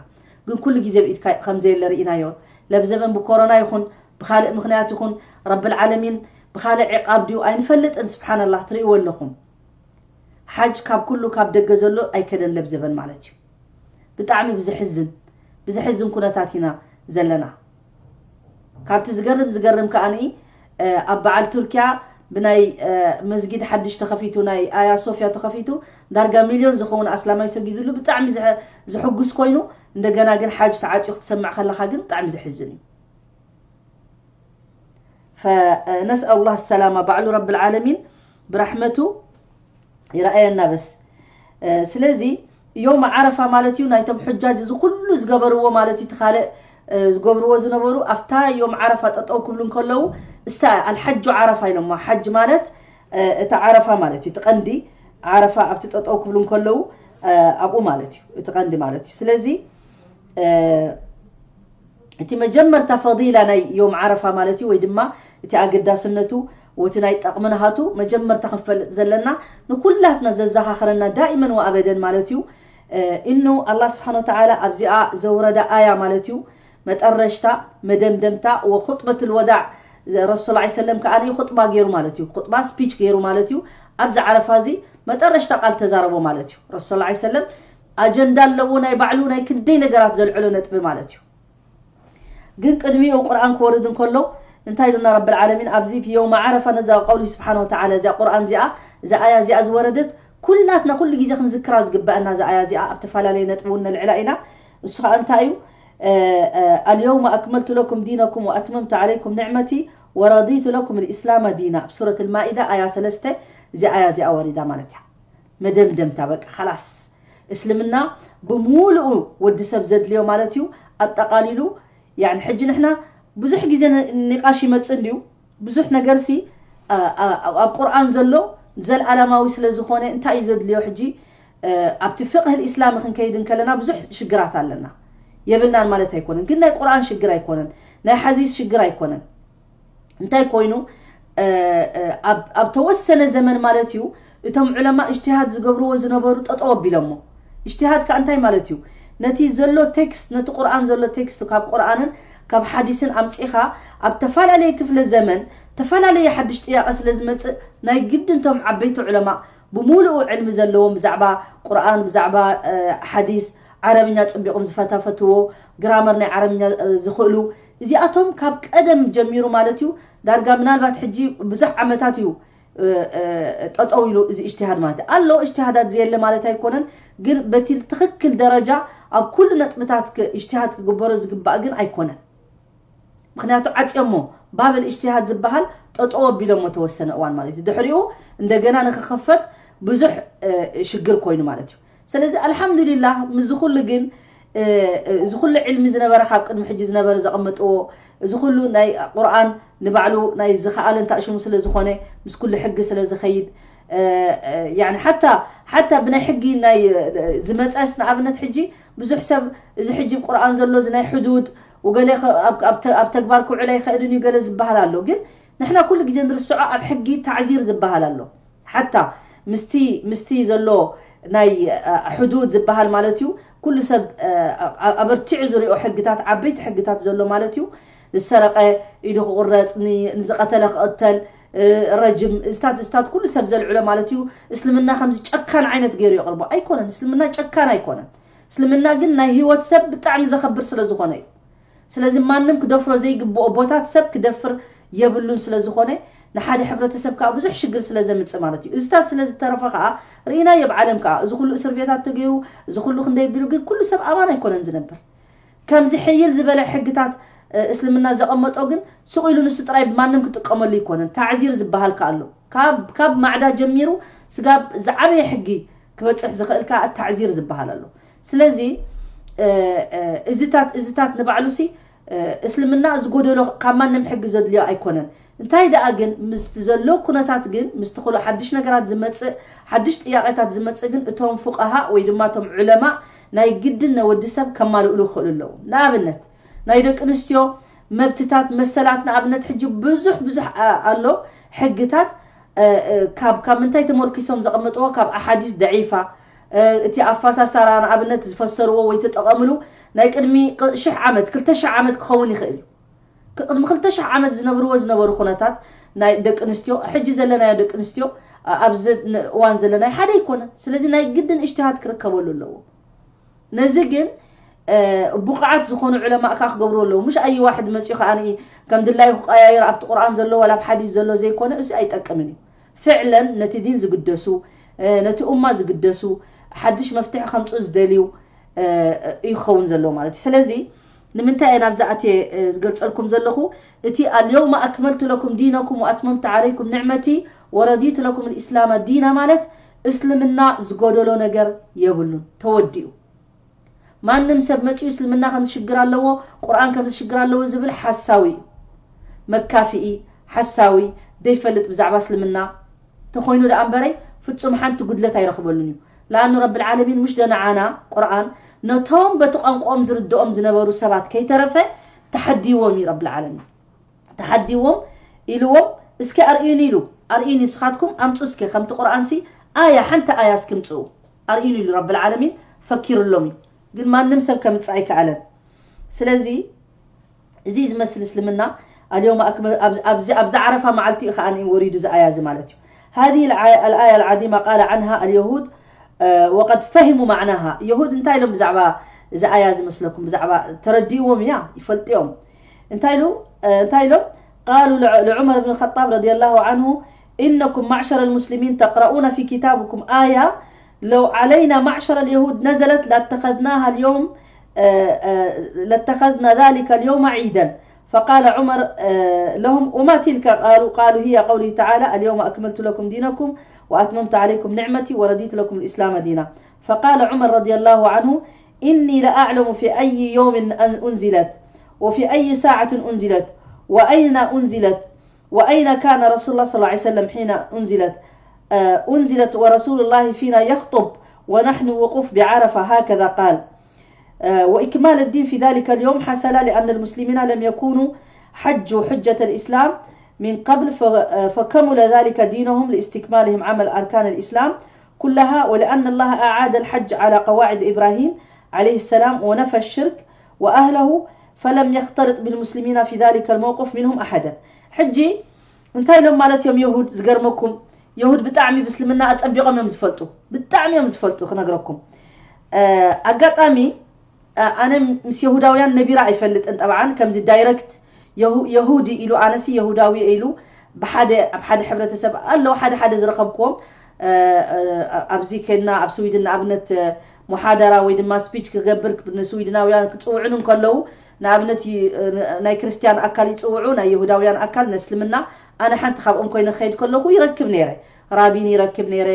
ግን ኩሉ ግዜ ብኢድካ ከምዘየለ ርኢናዮ። ለብዘበን ብኮሮና ይኹን ብኻልእ ምኽንያት ይኹን ረብል ዓለሚን ብኻልእ ዕቃብ ድዩ ኣይንፈልጥን። ስብሓንላህ ትርእይዎ ኣለኹም። ሓጅ ካብ ኩሉ ካብ ደገ ዘሎ ኣይከደን ለብዘበን ማለት እዩ። ብጣዕሚ ብዝሕዝን ብዝሕዝን ኩነታት ኢና ዘለና። ካብቲ ዝገርም ዝገርም ከዓኒ ኣብ በዓል ቱርኪያ ብናይ መስጊድ ሓድሽ ተኸፊቱ ናይ ኣያ ሶፊያ ተኸፊቱ ዳርጋ ሚልዮን ዝኸውን ኣስላማይ ሰጊድሉ ብጣዕሚ ዝሕጉስ ኮይኑ፣ እንደገና ግን ሓጅ ተዓፅዩ ክትሰምዕ ከለኻ ግን ብጣዕሚ ዝሕዝን እዩ። ፈነስኣሉላህ ሰላማ፣ ባዕሉ ረብል ዓለሚን ብራሕመቱ ይረኣየና በስ። ስለዚ ዮም ዓረፋ ማለት እዩ ናይቶም ሑጃጅ እዚ ኩሉ ዝገበርዎ ማለት እዩ፣ እቲ ካልእ ዝገብርዎ ዝነበሩ ኣብታ ዮም ዓረፋ ጠጠው ክብሉ እንከለዉ እሳ ኣልሓጁ ዓረፋ ኢሎማ። ሓጅ ማለት እቲ ዓረፋ ማለት እዩ፣ እቲ ቀንዲ ዓረፋ ኣብቲ ጠጠው ክብሉ እንከለዉ ኣብኡ ማለት እዩ፣ እቲ ቀንዲ ማለት እዩ። ስለዚ እቲ መጀመርታ ፈዲላ ናይ ዮም ዓረፋ ማለት እዩ፣ ወይ ድማ እቲ ኣገዳስነቱ ወቲ ናይ ጠቕሚ ናሃቱ መጀመርታ ክንፈልጥ ዘለና፣ ንኩላትና ዘዘኻኽረና ዳኢመን ወኣበደን ማለት እዩ። እኑ ኣላህ ስብሓን ወተዓላ ኣብዚኣ ዘውረዳ ኣያ ማለት እዩ፣ መጠረሽታ መደምደምታ ወኹጥበት ልወዳዕ ረሱል ላ ሰለም ከዓ ኹጥባ ገይሩ ማለት እዩ፣ ኹጥባ ስፒች ገይሩ ማለት እዩ። ኣብዚ ዓረፋ እዚ መጠረሽታ ቃል ተዛረቦ ማለት እዩ ረሱል ላ ሰለም። ኣጀንዳ ኣለዎ ናይ ባዕሉ ናይ ክንደይ ነገራት ዘልዕሎ ነጥቢ ማለት እዩ። ግን ቅድሚኡ ቁርኣን ክወርድ እንከሎ እንታይ ኢሉና ረብል ዓለሚን ኣብዚ ፊ የውመ ዓረፋ ነዛ ቀውሊ ስብሓን ወተዓላ እዚኣ ቁርኣን እዚኣ እዛ ኣያ እዚኣ ዝወረደት ኩላትና ኩሉ ግዜ ክንዝክራ ዝግበአና እዛ ኣያ እዚኣ ኣብ ተፈላለየ ነጥቢ እውን ነልዕላ ኢና። እሱ ከዓ እንታይ እዩ? ኣልየውመ ኣክመልቱ ለኩም ዲነኩም ወኣትመምቱ ዓለይኩም ንዕመቲ ወረዲቱ ለኩም ልእስላመ ዲና ኣብ ሱረት ልማኢዳ ኣያ ሰለስተ እዚኣ ኣያ እዚኣ ወሪዳ ማለት እያ። መደምደምታ በቃ ኻላስ እስልምና ብሙሉኡ ወዲ ሰብ ዘድልዮ ማለት እዩ ኣጠቓሊሉ። ያኒ ሕጂ ንሕና ብዙሕ ግዜ ን- ኒቃሽ ይመጽእ እንድዩ ብዙሕ ነገር ሲ ኣ- ኣ- ኣብ ቁርኣን ዘሎ ዘልኣለማዊ ስለ ዝኾነ እንታይ እዩ ዘድልዮ ሕጂ? እ፣ ኣብቲ ፍቅህ ልእስላም ክንከይድ እንከለና ብዙሕ ሽግራት ኣለና የብልናን ማለት ኣይኮነን፣ ግን ናይ ቁርኣን ሽግር ኣይኮነን፣ ናይ ሓዲስ ሽግር ኣይኮነን። እንታይ ኮይኑ ኣብ ተወሰነ ዘመን ማለት እዩ እቶም ዑለማ እጅትሃድ ዝገብርዎ ዝነበሩ ጠጠው ኣቢሎሞ። እጅትሃድ ከዓ እንታይ ማለት እዩ? ነቲ ዘሎ ቴክስት ነቲ ቁርኣን ዘሎ ቴክስት ካብ ቁርኣንን ካብ ሓዲስን ኣምፂኻ ኣብ ተፈላለየ ክፍለ ዘመን ተፈላለየ ሓድሽ ጥያቐ ስለ ዝመፅእ ናይ ግድን እቶም ዓበይቲ ዑለማ ብሙሉኡ ዕልሚ ዘለዎም ብዛዕባ ቁርኣን ብዛዕባ ሓዲስ ዓረብኛ ፅቢቕም ዝፈታፈትዎ ግራመር ናይ ዓረብኛ ዝኽእሉ እዚኣቶም ካብ ቀደም ጀሚሩ ማለት እዩ ዳርጋ ምናልባት ሕጂ ብዙሕ ዓመታት እዩ ጠጠው ኢሉ እዚ እጅትሃድ ማለት ኣሎ። እጅትሃዳት ዘየለ ማለት ኣይኮነን፣ ግን በቲ ትኽክል ደረጃ ኣብ ኩሉ ነጥብታት እጅትሃድ ክግበሮ ዝግባእ ግን ኣይኮነን። ምክንያቱ ዓፅዮሞ ባብል እጅትሃድ ዝበሃል ጠጠው ኣቢሎሞ ተወሰነ እዋን ማለት እዩ። ድሕሪኡ እንደገና ንክኸፈት ብዙሕ ሽግር ኮይኑ ማለት እዩ። ስለዚ ኣልሓምዱሊላህ ምዚ ኩሉ ግን እዚ ኩሉ ዕልሚ ዝነበረ ካብ ቅድሚ ሕጂ ዝነበረ ዘቐመጥዎ እዚ ኩሉ ናይ ቁርኣን ንባዕሉ ናይ ዝኸኣለ እንታሽሙ ስለ ዝኾነ ምስ ኩሉ ሕጊ ስለ ዝኸይድ ያኒ ሓታ ሓታ ብናይ ሕጊ ናይ ዝመፀስ ንኣብነት ሕጂ ብዙሕ ሰብ እዚ ሕጂ ቁርኣን ዘሎ እዚ ናይ ሕዱድ ወገለ ኣብ ተግባር ክውዕል ኣይኸእልን እዩ ገለ ዝበሃል ኣሎ ግን ንሕና ኩሉ ግዜ ንርስዖ ኣብ ሕጊ ታዕዚር ዝበሃል ኣሎ። ሓታ ምስቲ ምስቲ ዘሎ ናይ ሕዱድ ዝበሃል ማለት እዩ። ኩሉ ሰብ ኣበርቲዑ ዝሪኦ ሕግታት፣ ዓበይቲ ሕግታት ዘሎ ማለት እዩ። ዝሰረቐ ኢዱ ክቑረፅ፣ ንዝቐተለ ክቕተል፣ ረጅም፣ እስታት እስታት ኩሉ ሰብ ዘልዕሎ ማለት እዩ። እስልምና ከምዚ ጨካን ዓይነት ገይሩ የቕርቦ ኣይኮነን። እስልምና ጨካን ኣይኮነን። እስልምና ግን ናይ ህይወት ሰብ ብጣዕሚ ዘኸብር ስለ ዝኾነ እዩ። ስለዚ ማንም ክደፍሮ ዘይግብኦ ቦታት ሰብ ክደፍር የብሉን ስለ ዝኾነ፣ ንሓደ ሕብረተሰብ ከዓ ብዙሕ ሽግር ስለ ዘምፅእ ማለት እዩ። እዚታት ስለ ዝተረፈ ከዓ ርኢናዮ ኣብ ዓለም ከዓ። እዚ ኩሉ እስር ቤታት ተገይሩ፣ እዚ ኩሉ ክንደይ ቢሉ፣ ግን ኩሉ ሰብ ኣማን ኣይኮነን ዝነብር። ከምዚ ሕይል ዝበለ ሕግታት እስልምና ዘቐመጦ ግን ስቕ ኢሉ ንሱ ጥራይ ብማንም ክጥቀመሉ ይኮነን። ታዕዚር ዝበሃል ከኣ ኣሎ። ካብ ማዕዳ ጀሚሩ ስጋብ ዝዓበየ ሕጊ ክበፅሕ ዝኽእል ከኣ ታዕዚር ዝበሃል ኣሎ። ስለዚ እዚታት እዚታት ንባዕሉሲ እስልምና ዝጎደሎ ካብ ማንም ሕጊ ዘድልዮ ኣይኮነን። እንታይ ደኣ ግን ምስቲ ዘሎ ኩነታት ግን ምስቲ ኩሉ ሓድሽ ነገራት ዝመፅእ ሓድሽ ጥያቄታት ዝመፅእ ግን እቶም ፉቃሃ ወይ ድማ እቶም ዑለማ ናይ ግድን ናይ ወዲ ሰብ ከማልእሉ ይኽእሉ ኣለዉ። ንኣብነት ናይ ደቂ ኣንስትዮ መብትታት መሰላት ንኣብነት ሕጂ ብዙሕ ብዙሕ ኣሎ ሕግታት ካብ ካብ ምንታይ ተመርኪሶም ዘቐመጥዎ ካብ ኣሓዲስ ደዒፋ እቲ ኣፈሳሰራ ንኣብነት ዝፈሰርዎ ወይ ተጠቐምሉ ናይ ቅድሚ ሽሕ ዓመት ክልተ ሽሕ ዓመት ክኸውን ይኽእል እዩ። ቅድሚ ክልተ ሽሕ ዓመት ዝነብርዎ ዝነበሩ ኩነታት ናይ ደቂ ኣንስትዮ ሕጂ ዘለናዮ ደቂ ኣንስትዮ ኣብዚ እዋን ዘለናዮ ሓደ ኣይኮነን። ስለዚ ናይ ግድን እጅትሃድ ክርከበሉ ኣለዎ። ነዚ ግን ብቑዓት ዝኾኑ ዑለማእ ከዓ ክገብሩ ኣለዉ። ምሽ ኣይ ዋሕድ መፅኡ ከዓ ከም ድላዩ ክቀያየር ኣብቲ ቁርኣን ዘሎ ዋላ ኣብ ሓዲስ ዘሎ ዘይኮነ እዚ ኣይጠቅምን እዩ። ፍዕለን ነቲ ዲን ዝግደሱ ነቲ ኡማ ዝግደሱ ሓድሽ መፍትሒ ከምፅኡ ዝደልዩ ይኸውን ዘሎ ማለት እዩ። ስለዚ ንምንታይ እየ ናብዚ ኣትየ ዝገልፀልኩም ዘለኹ እቲ ኣልየውመ ኣክመልቱ ለኩም ዲነኩም ወኣትመምቱ ዓለይኩም ንዕመቲ ወረዲቱ ለኩም ልእስላመ ዲና ማለት እስልምና ዝጎደሎ ነገር የብሉን፣ ተወዲኡ። ማንም ሰብ መፂኡ እስልምና ከምዚ ሽግር ኣለዎ፣ ቁርኣን ከምዚ ሽግር ኣለዎ ዝብል ሓሳዊ እዩ። መካፍኢ፣ ሓሳዊ፣ ዘይፈልጥ ብዛዕባ እስልምና ተኾይኑ ደኣ እምበረይ ፍጹም ሓንቲ ጉድለት ኣይረኽበሉን እዩ። ለኣኑ ረብል ዓለሚን ምሽ ደነዓና ቁርኣን ነቶም በቲ ቋንቋኦም ዝርድኦም ዝነበሩ ሰባት ከይተረፈ ተሓዲዎም እዩ ረብል ዓለሚን። ተሓዲዎም ኢልዎም እስኪ ኣርእዩኒ ኢሉ ኣርእዩኒ ንስኻትኩም ኣምፁ እስኪ ከምቲ ቁርኣንሲ ኣያ ሓንቲ ኣያ እስኪ ምፅኡ ኣርእዩኒ ኢሉ ረብል ዓለሚን ፈኪሩሎም እዩ። ግን ማንም ሰብ ከምፅእ ኣይከኣለን። ስለዚ እዚ ዝመስል እስልምና ኣልዮም ኣብዚ ዓረፋ መዓልቲ እዩ ከዓ ወሪዱ እዚ ኣያ እዚ ማለት እዩ። هذه الآية العظيمة قال عنها اليهود وقد فهموا معناها. የሁድ እንታይ ኢሎም ብዛዕባ እዚ ኣያ ዝመስለኩም ብዛዕባ ተረዲእዎም እያ ይፈልጥዮም። እንታይ ኢሉ እንታይ ኢሎም قالوا لعمر بن الخطاب رضي الله عنه إنكم معشر المسلمين تقرؤون في كتابكم آية لو علينا معشر اليهود نزلت لاتخذناها اليوم لاتخذنا ذلك اليوم عيدا. فقال عمر لهم: وما تلك؟ قالوا: قالوا: هي قوله تعالى: اليوم أكملت لكم دينكم وأتممت عليكم نعمتي ورضيت لكم الإسلام دينا. فقال عمر رضي الله عنه: إني لأعلم في أي يوم أنزلت، وفي أي ساعة أنزلت، وأين أنزلت، وأين كان رسول الله صلى الله عليه وسلم حين أنزلت؟ أنزلت ورسول الله فينا يخطب ونحن وقوف بعرفة، هكذا قال. وإكمال الدين في ذلك اليوم حصل لأن المسلمين لم يكونوا حجوا حجة الإسلام من قبل، فكمل ذلك دينهم لاستكمالهم عمل أركان الإسلام كلها، ولأن الله أعاد الحج على قواعد إبراهيم عليه السلام ونفى الشرك وأهله، فلم يختلط بالمسلمين في ذلك الموقف منهم أحدا. ሕጂ እንታይ ኢሎም ማለት እዮም የሁድ? ዝገርመኩም የሁድ ብጣዕሚ ብእስልምና ኣጸቢቖም እዮም ዝፈልጡ፣ ብጣዕሚ እዮም ዝፈልጡ። ክነግረኩም ኣጋጣሚ ኣነ ምስ የሁዳውያን ነቢራ ኣይፈልጥን። ጠብዓን ከምዚ ዳይረክት የሁዲ ኢሉ ኣነሲ የሁዳዊ ኢሉ ብሓደ ኣብ ሓደ ሕብረተሰብ ኣለዉ ሓደ ሓደ ዝረኸብክዎም ኣብዚ ከድና ኣብ ስዊድን ንኣብነት ሙሓደራ ወይ ድማ ስፒች ክገብር ንስዊድናውያን ክፅውዕኑ እንከለዉ ንኣብነት ናይ ክርስትያን ኣካል ይፅውዑ ናይ የሁዳውያን ኣካል ነስልምና ኣነ ሓንቲ ካብኦም ኮይነ ክኸይድ ከለኹ ይረክብ ነይረ ራቢን ይረክብ ነይረ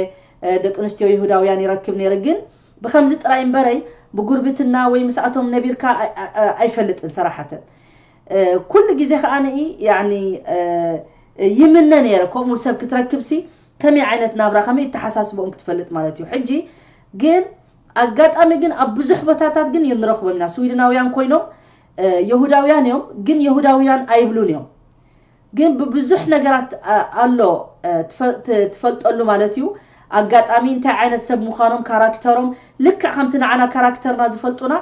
ደቂ ኣንስትዮ ይሁዳውያን ይረክብ ነይረ ግን ብኸምዚ ጥራይ እምበረይ ብጉርብትና ወይ ምስኣቶም ነቢርካ ኣይፈልጥን ሰራሓተን ኩሉ ግዜ ከዓ ንኢ ያኒ ይምነ ነይረ ከምኡ ሰብ ክትረክብሲ ከመይ ዓይነት ናብራ ከመይ ይተሓሳስቦም ክትፈልጥ ማለት እዩ ሕጂ ግን ኣጋጣሚ ግን ኣብ ብዙሕ ቦታታት ግን ንረኽቦም ኢና ስዊድናውያን ኮይኖም የሁዳውያን እዮም ግን የሁዳውያን ኣይብሉን እዮም ግን ብብዙሕ ነገራት ኣሎ ትፈልጠሉ ማለት እዩ። ኣጋጣሚ እንታይ ዓይነት ሰብ ምዃኖም፣ ካራክተሮም፣ ልክዕ ከምቲ ንዓና ካራክተርና ዝፈልጡና፣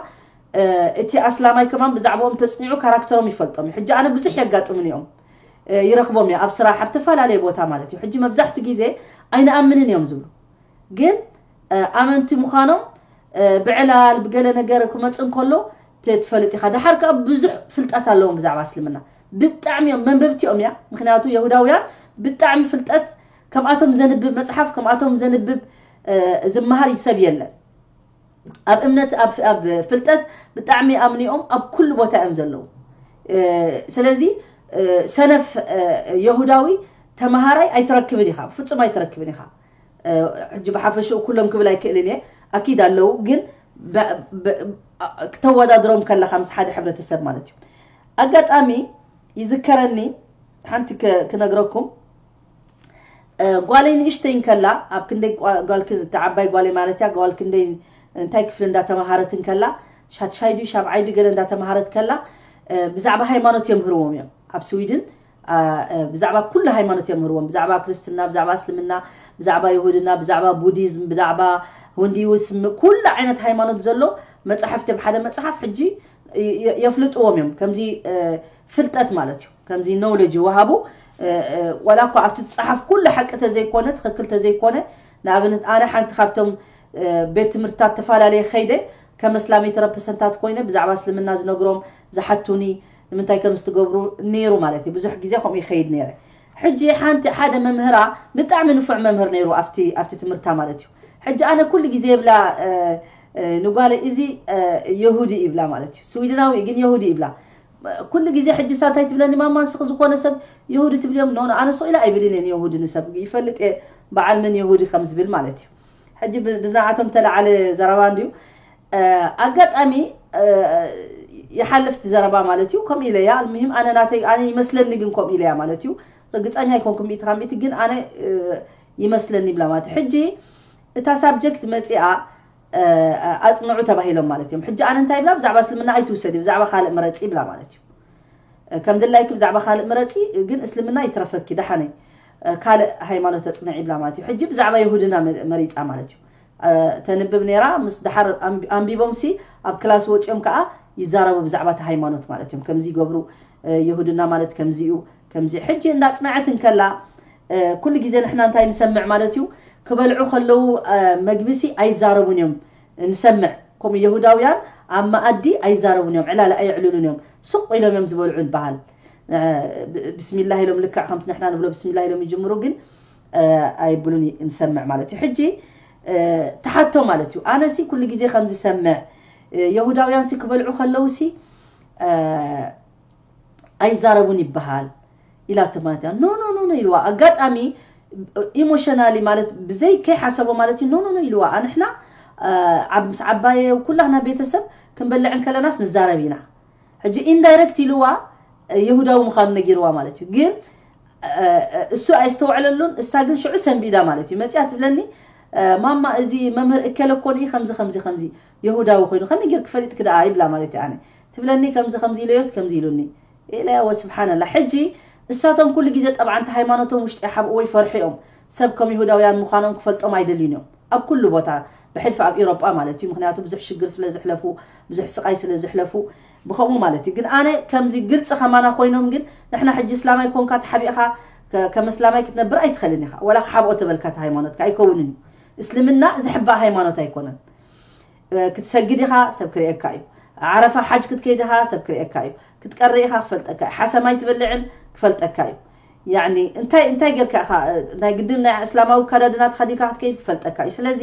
እቲ ኣስላማይ ከማን ብዛዕባኦም ተፅኒዑ ካራክተሮም ይፈልጦም እዩ። ሕጂ ኣነ ብዙሕ የጋጥሙን እዮም፣ ይረኽቦም እየ ኣብ ስራሕ ኣብ ተፈላለየ ቦታ ማለት እዩ። ሕጂ መብዛሕትኡ ግዜ ኣይንኣምንን እዮም ዝብሉ፣ ግን ኣመንቲ ምዃኖም ብዕላል ብገለ ነገር ክመፅእ እንከሎ ትፈልጥ ኢኻ። ደሓር ከዓ ብዙሕ ፍልጠት ኣለዎም ብዛዕባ እስልምና፣ ብጣዕሚ እዮም መንበብቲ እዮም እያ። ምክንያቱ የሁዳውያን ብጣዕሚ ፍልጠት፣ ከምኣቶም ዘንብብ መፅሓፍ፣ ከምኣቶም ዘንብብ ዝመሃር ሰብ የለን። ኣብ እምነት ኣብ ፍልጠት ብጣዕሚ ኣምኒኦም ኣብ ኩሉ ቦታ እዮም ዘለዉ። ስለዚ ሰነፍ የሁዳዊ ተመሃራይ ኣይትረክብን ኢኻ፣ ፍጹም ኣይትረክብን ኢኻ። ሕጂ ብሓፈሽኡ ኩሎም ክብል ኣይክእልን እየ፣ ኣኪድ ኣለዉ፣ ግን ክተወዳድሮም ከለኻ ምስ ሓደ ሕብረተሰብ ማለት እዩ። ኣጋጣሚ ይዝከረኒ ሓንቲ ክነግረኩም። ጓለይ ንእሽተይ እንከላ፣ ኣብ ክንደይ ጓል እታ ዓባይ ጓለይ ማለት እያ፣ ጓል ክንደይ እንታይ ክፍሊ እንዳተማሃረት እንከላ፣ ሻድሻይ ድዩ ሻብዓይ ድዩ ገለ እንዳተማሃረት ከላ፣ ብዛዕባ ሃይማኖት የምህርዎም እዮም ኣብ ስዊድን። ብዛዕባ ኩሉ ሃይማኖት የምህርዎም፣ ብዛዕባ ክርስትና፣ ብዛዕባ እስልምና፣ ብዛዕባ ይሁድና፣ ብዛዕባ ቡዲዝም፣ ብዛዕባ ሁንዲውስም፣ ኩሉ ዓይነት ሃይማኖት ዘሎ መፅሓፍቲ ኣብ ሓደ መፅሓፍ ሕጂ የፍልጥዎም እዮም። ከምዚ ፍልጠት ማለት እዩ። ከምዚ ኖውለጅ ይወሃቡ። ዋላ እኳ ኣብቲ ዝፀሓፍ ኩሉ ሓቂ ተዘይኮነ፣ ትኽክል ተዘይኮነ፣ ንኣብነት ኣነ ሓንቲ ካብቶም ቤት ትምህርትታት ተፈላለየ ከይደ ከም እስላመይቲ ረፕሰንታት ኮይነ ብዛዕባ እስልምና ዝነግሮም ዝሓቱኒ፣ ንምንታይ ከም ዝትገብሩ ነይሩ ማለት እዩ። ብዙሕ ግዜ ከምኡ ይኸይድ ነይረ። ሕጂ ሓንቲ ሓደ መምህራ ብጣዕሚ ንፉዕ መምህር ነይሩ ኣብቲ ኣብቲ ትምህርታ ማለት እዩ። ሕጂ ኣነ ኩሉ ግዜ ይብላ ንጓለ እዚ የሁዲ ይብላ ማለት እዩ። ስዊድናዊ ግን የሁዲ ይብላ። ኩሉ ግዜ ሕጂ እሳ እንታይ ትብለኒ፣ ማማ ንስኺ ዝኾነ ሰብ የሁዲ ትብልዮም? ኖ ኖ፣ ኣነ ሱቕ ኢለ ኣይብልን እየ ንየሁዲ፣ ንሰብ ይፈልጥ እየ በዓል መን የሁዲ ከም ዝብል ማለት እዩ። ሕጂ ብዝናዓቶም ተለዓለ ዘረባ እንድዩ። ኣጋጣሚ ይሓልፍ እቲ ዘረባ ማለት እዩ። ከምኡ ኢለያ፣ ኣልሙሂም ኣነ ናተይ ኣነ ይመስለኒ ግን ከምኡ ኢለያ ማለት እዩ። ርግፀኛ ኣይኮንኩም ሚእቲ ካብ ሚእቲ ግን ኣነ ይመስለኒ ይብላ ማለት እዩ። ሕጂ እታ ሳብጀክት መፂኣ ኣፅንዑ ተባሂሎም ማለት እዮም። ሕጂ ኣነ እንታይ ይብላ፣ ብዛዕባ እስልምና ኣይትውሰዲ፣ ብዛዕባ ካልእ ምረፂ ይብላ ማለት እዩ። ከም ድላይኪ ብዛዕባ ካልእ ምረፂ፣ ግን እስልምና ይትረፈኪ፣ ደሓነይ ካልእ ሃይማኖት ተፅንዒ ይብላ ማለት እዩ። ሕጂ ብዛዕባ የሁድና መሪፃ ማለት እዩ። ተንብብ ነይራ፣ ምስ ደሓር ኣንቢቦም ሲ ኣብ ክላስ ወፂኦም ከዓ ይዛረቡ ብዛዕባ እቲ ሃይማኖት ማለት እዮም። ከምዚ ይገብሩ፣ የሁድና ማለት ከምዚ እዩ፣ ከምዚ። ሕጂ እንዳፅንዐት እንከላ ኩሉ ግዜ ንሕና እንታይ ንሰምዕ ማለት እዩ፣ ክበልዑ ከለዉ መግቢ ሲ ኣይዛረቡን እዮም ንሰምዕ። ከምኡ የሁዳውያን ኣብ መኣዲ ኣይዛረቡን እዮም፣ ዕላል ኣየዕልሉን እዮም፣ ስቕ ኢሎም እዮም ዝበልዑ ይበሃል። ብስሚላህ ኢሎም፣ ልክዕ ከምቲ ንሕና ንብሎ ብስሚላህ ኢሎም ይጅምሩ፣ ግን ኣይብሉን ንሰምዕ ማለት እዩ። ሕጂ ትሓቶ ማለት እዩ፣ ኣነ ሲ ኩሉ ግዜ ከም ዝሰምዕ፣ የሁዳውያን ሲ ክበልዑ ከለዉ ሲ ኣይዛረቡን ይበሃል ኢላቶ ማለት እያ። ኖ ኖ ኖ ኖ ኢልዋ። ኣጋጣሚ ኢሞሽናሊ ማለት ብዘይ ከይሓሰቦ ማለት እዩ። ኖ ኖ ኖ ኢልዋ። ኣንሕና ምስ ዓባየ ኩላህና ቤተሰብ ክንበልዕ እንከለናስ ንዛረብ ኢና። ሕጂ ኢንዳይረክት ኢልዋ፣ የሁዳዊ ምዃኑ ነጊርዋ ማለት እዩ። ግን እሱ ኣይስተውዕለሉን፣ እሳ ግን ሽዑ ሰንቢዳ ማለት እዩ። መፂኣ ትብለኒ፣ ማማ እዚ መምህር እከለ እኮ ንኢ ከምዚ ከምዚ ከምዚ የሁዳዊ ኮይኑ ከመይ ጌርኪ ፈሊጥኪ ደኣ ይብላ ማለት እዩ። ኣነ ትብለኒ ከምዚ ከምዚ ኢለዮስ ከምዚ ኢሉኒ ኢለያ። ወስብሓንላ። ሕጂ እሳቶም ኩሉ ግዜ ጠብዓ እንተ ሃይማኖቶም ውሽጢ ይሓብእዎ ይፈርሑ እዮም። ሰብ ከም ይሁዳውያን ምዃኖም ክፈልጦም ኣይደልዩን እዮም። ኣብ ኩሉ ቦታ ብሕልፊ ኣብ ኤሮጳ ማለት እዩ። ምክንያቱ ብዙሕ ሽግር ስለ ዝሕለፉ፣ ብዙሕ ስቓይ ስለ ዝሕለፉ ብኸምኡ ማለት እዩ። ግን ኣነ ከምዚ ግልፂ ከማና ኮይኖም ግን ንሕና ሕጂ እስላማይ ኮንካ ተሓቢእኻ ከም እስላማይ ክትነብር ኣይትኽእልን ኢኻ። ወላ ክሓብኦ ተበልካ እቲ ሃይማኖትካ ኣይከውንን እዩ። እስልምና ዝሕባእ ሃይማኖት ኣይኮነን። ክትሰግድ ኢኻ ሰብ ክርእየካ እዩ። ዓረፋ ሓጅ ክትከይድ ኢኻ ሰብ ክርእየካ እዩ። ክትቀሪ ኢኻ ክፈልጠካ እዩ። ሓሰማይ ትበልዕን ክፈልጠካ እዩ። ያኒ እንታይ እንታይ ጌርካ ኢኻ ናይ ግድን ናይ እስላማዊ ኣከዳድና ተኸዲንካ ክትከይድ ክፈልጠካ እዩ። ስለዚ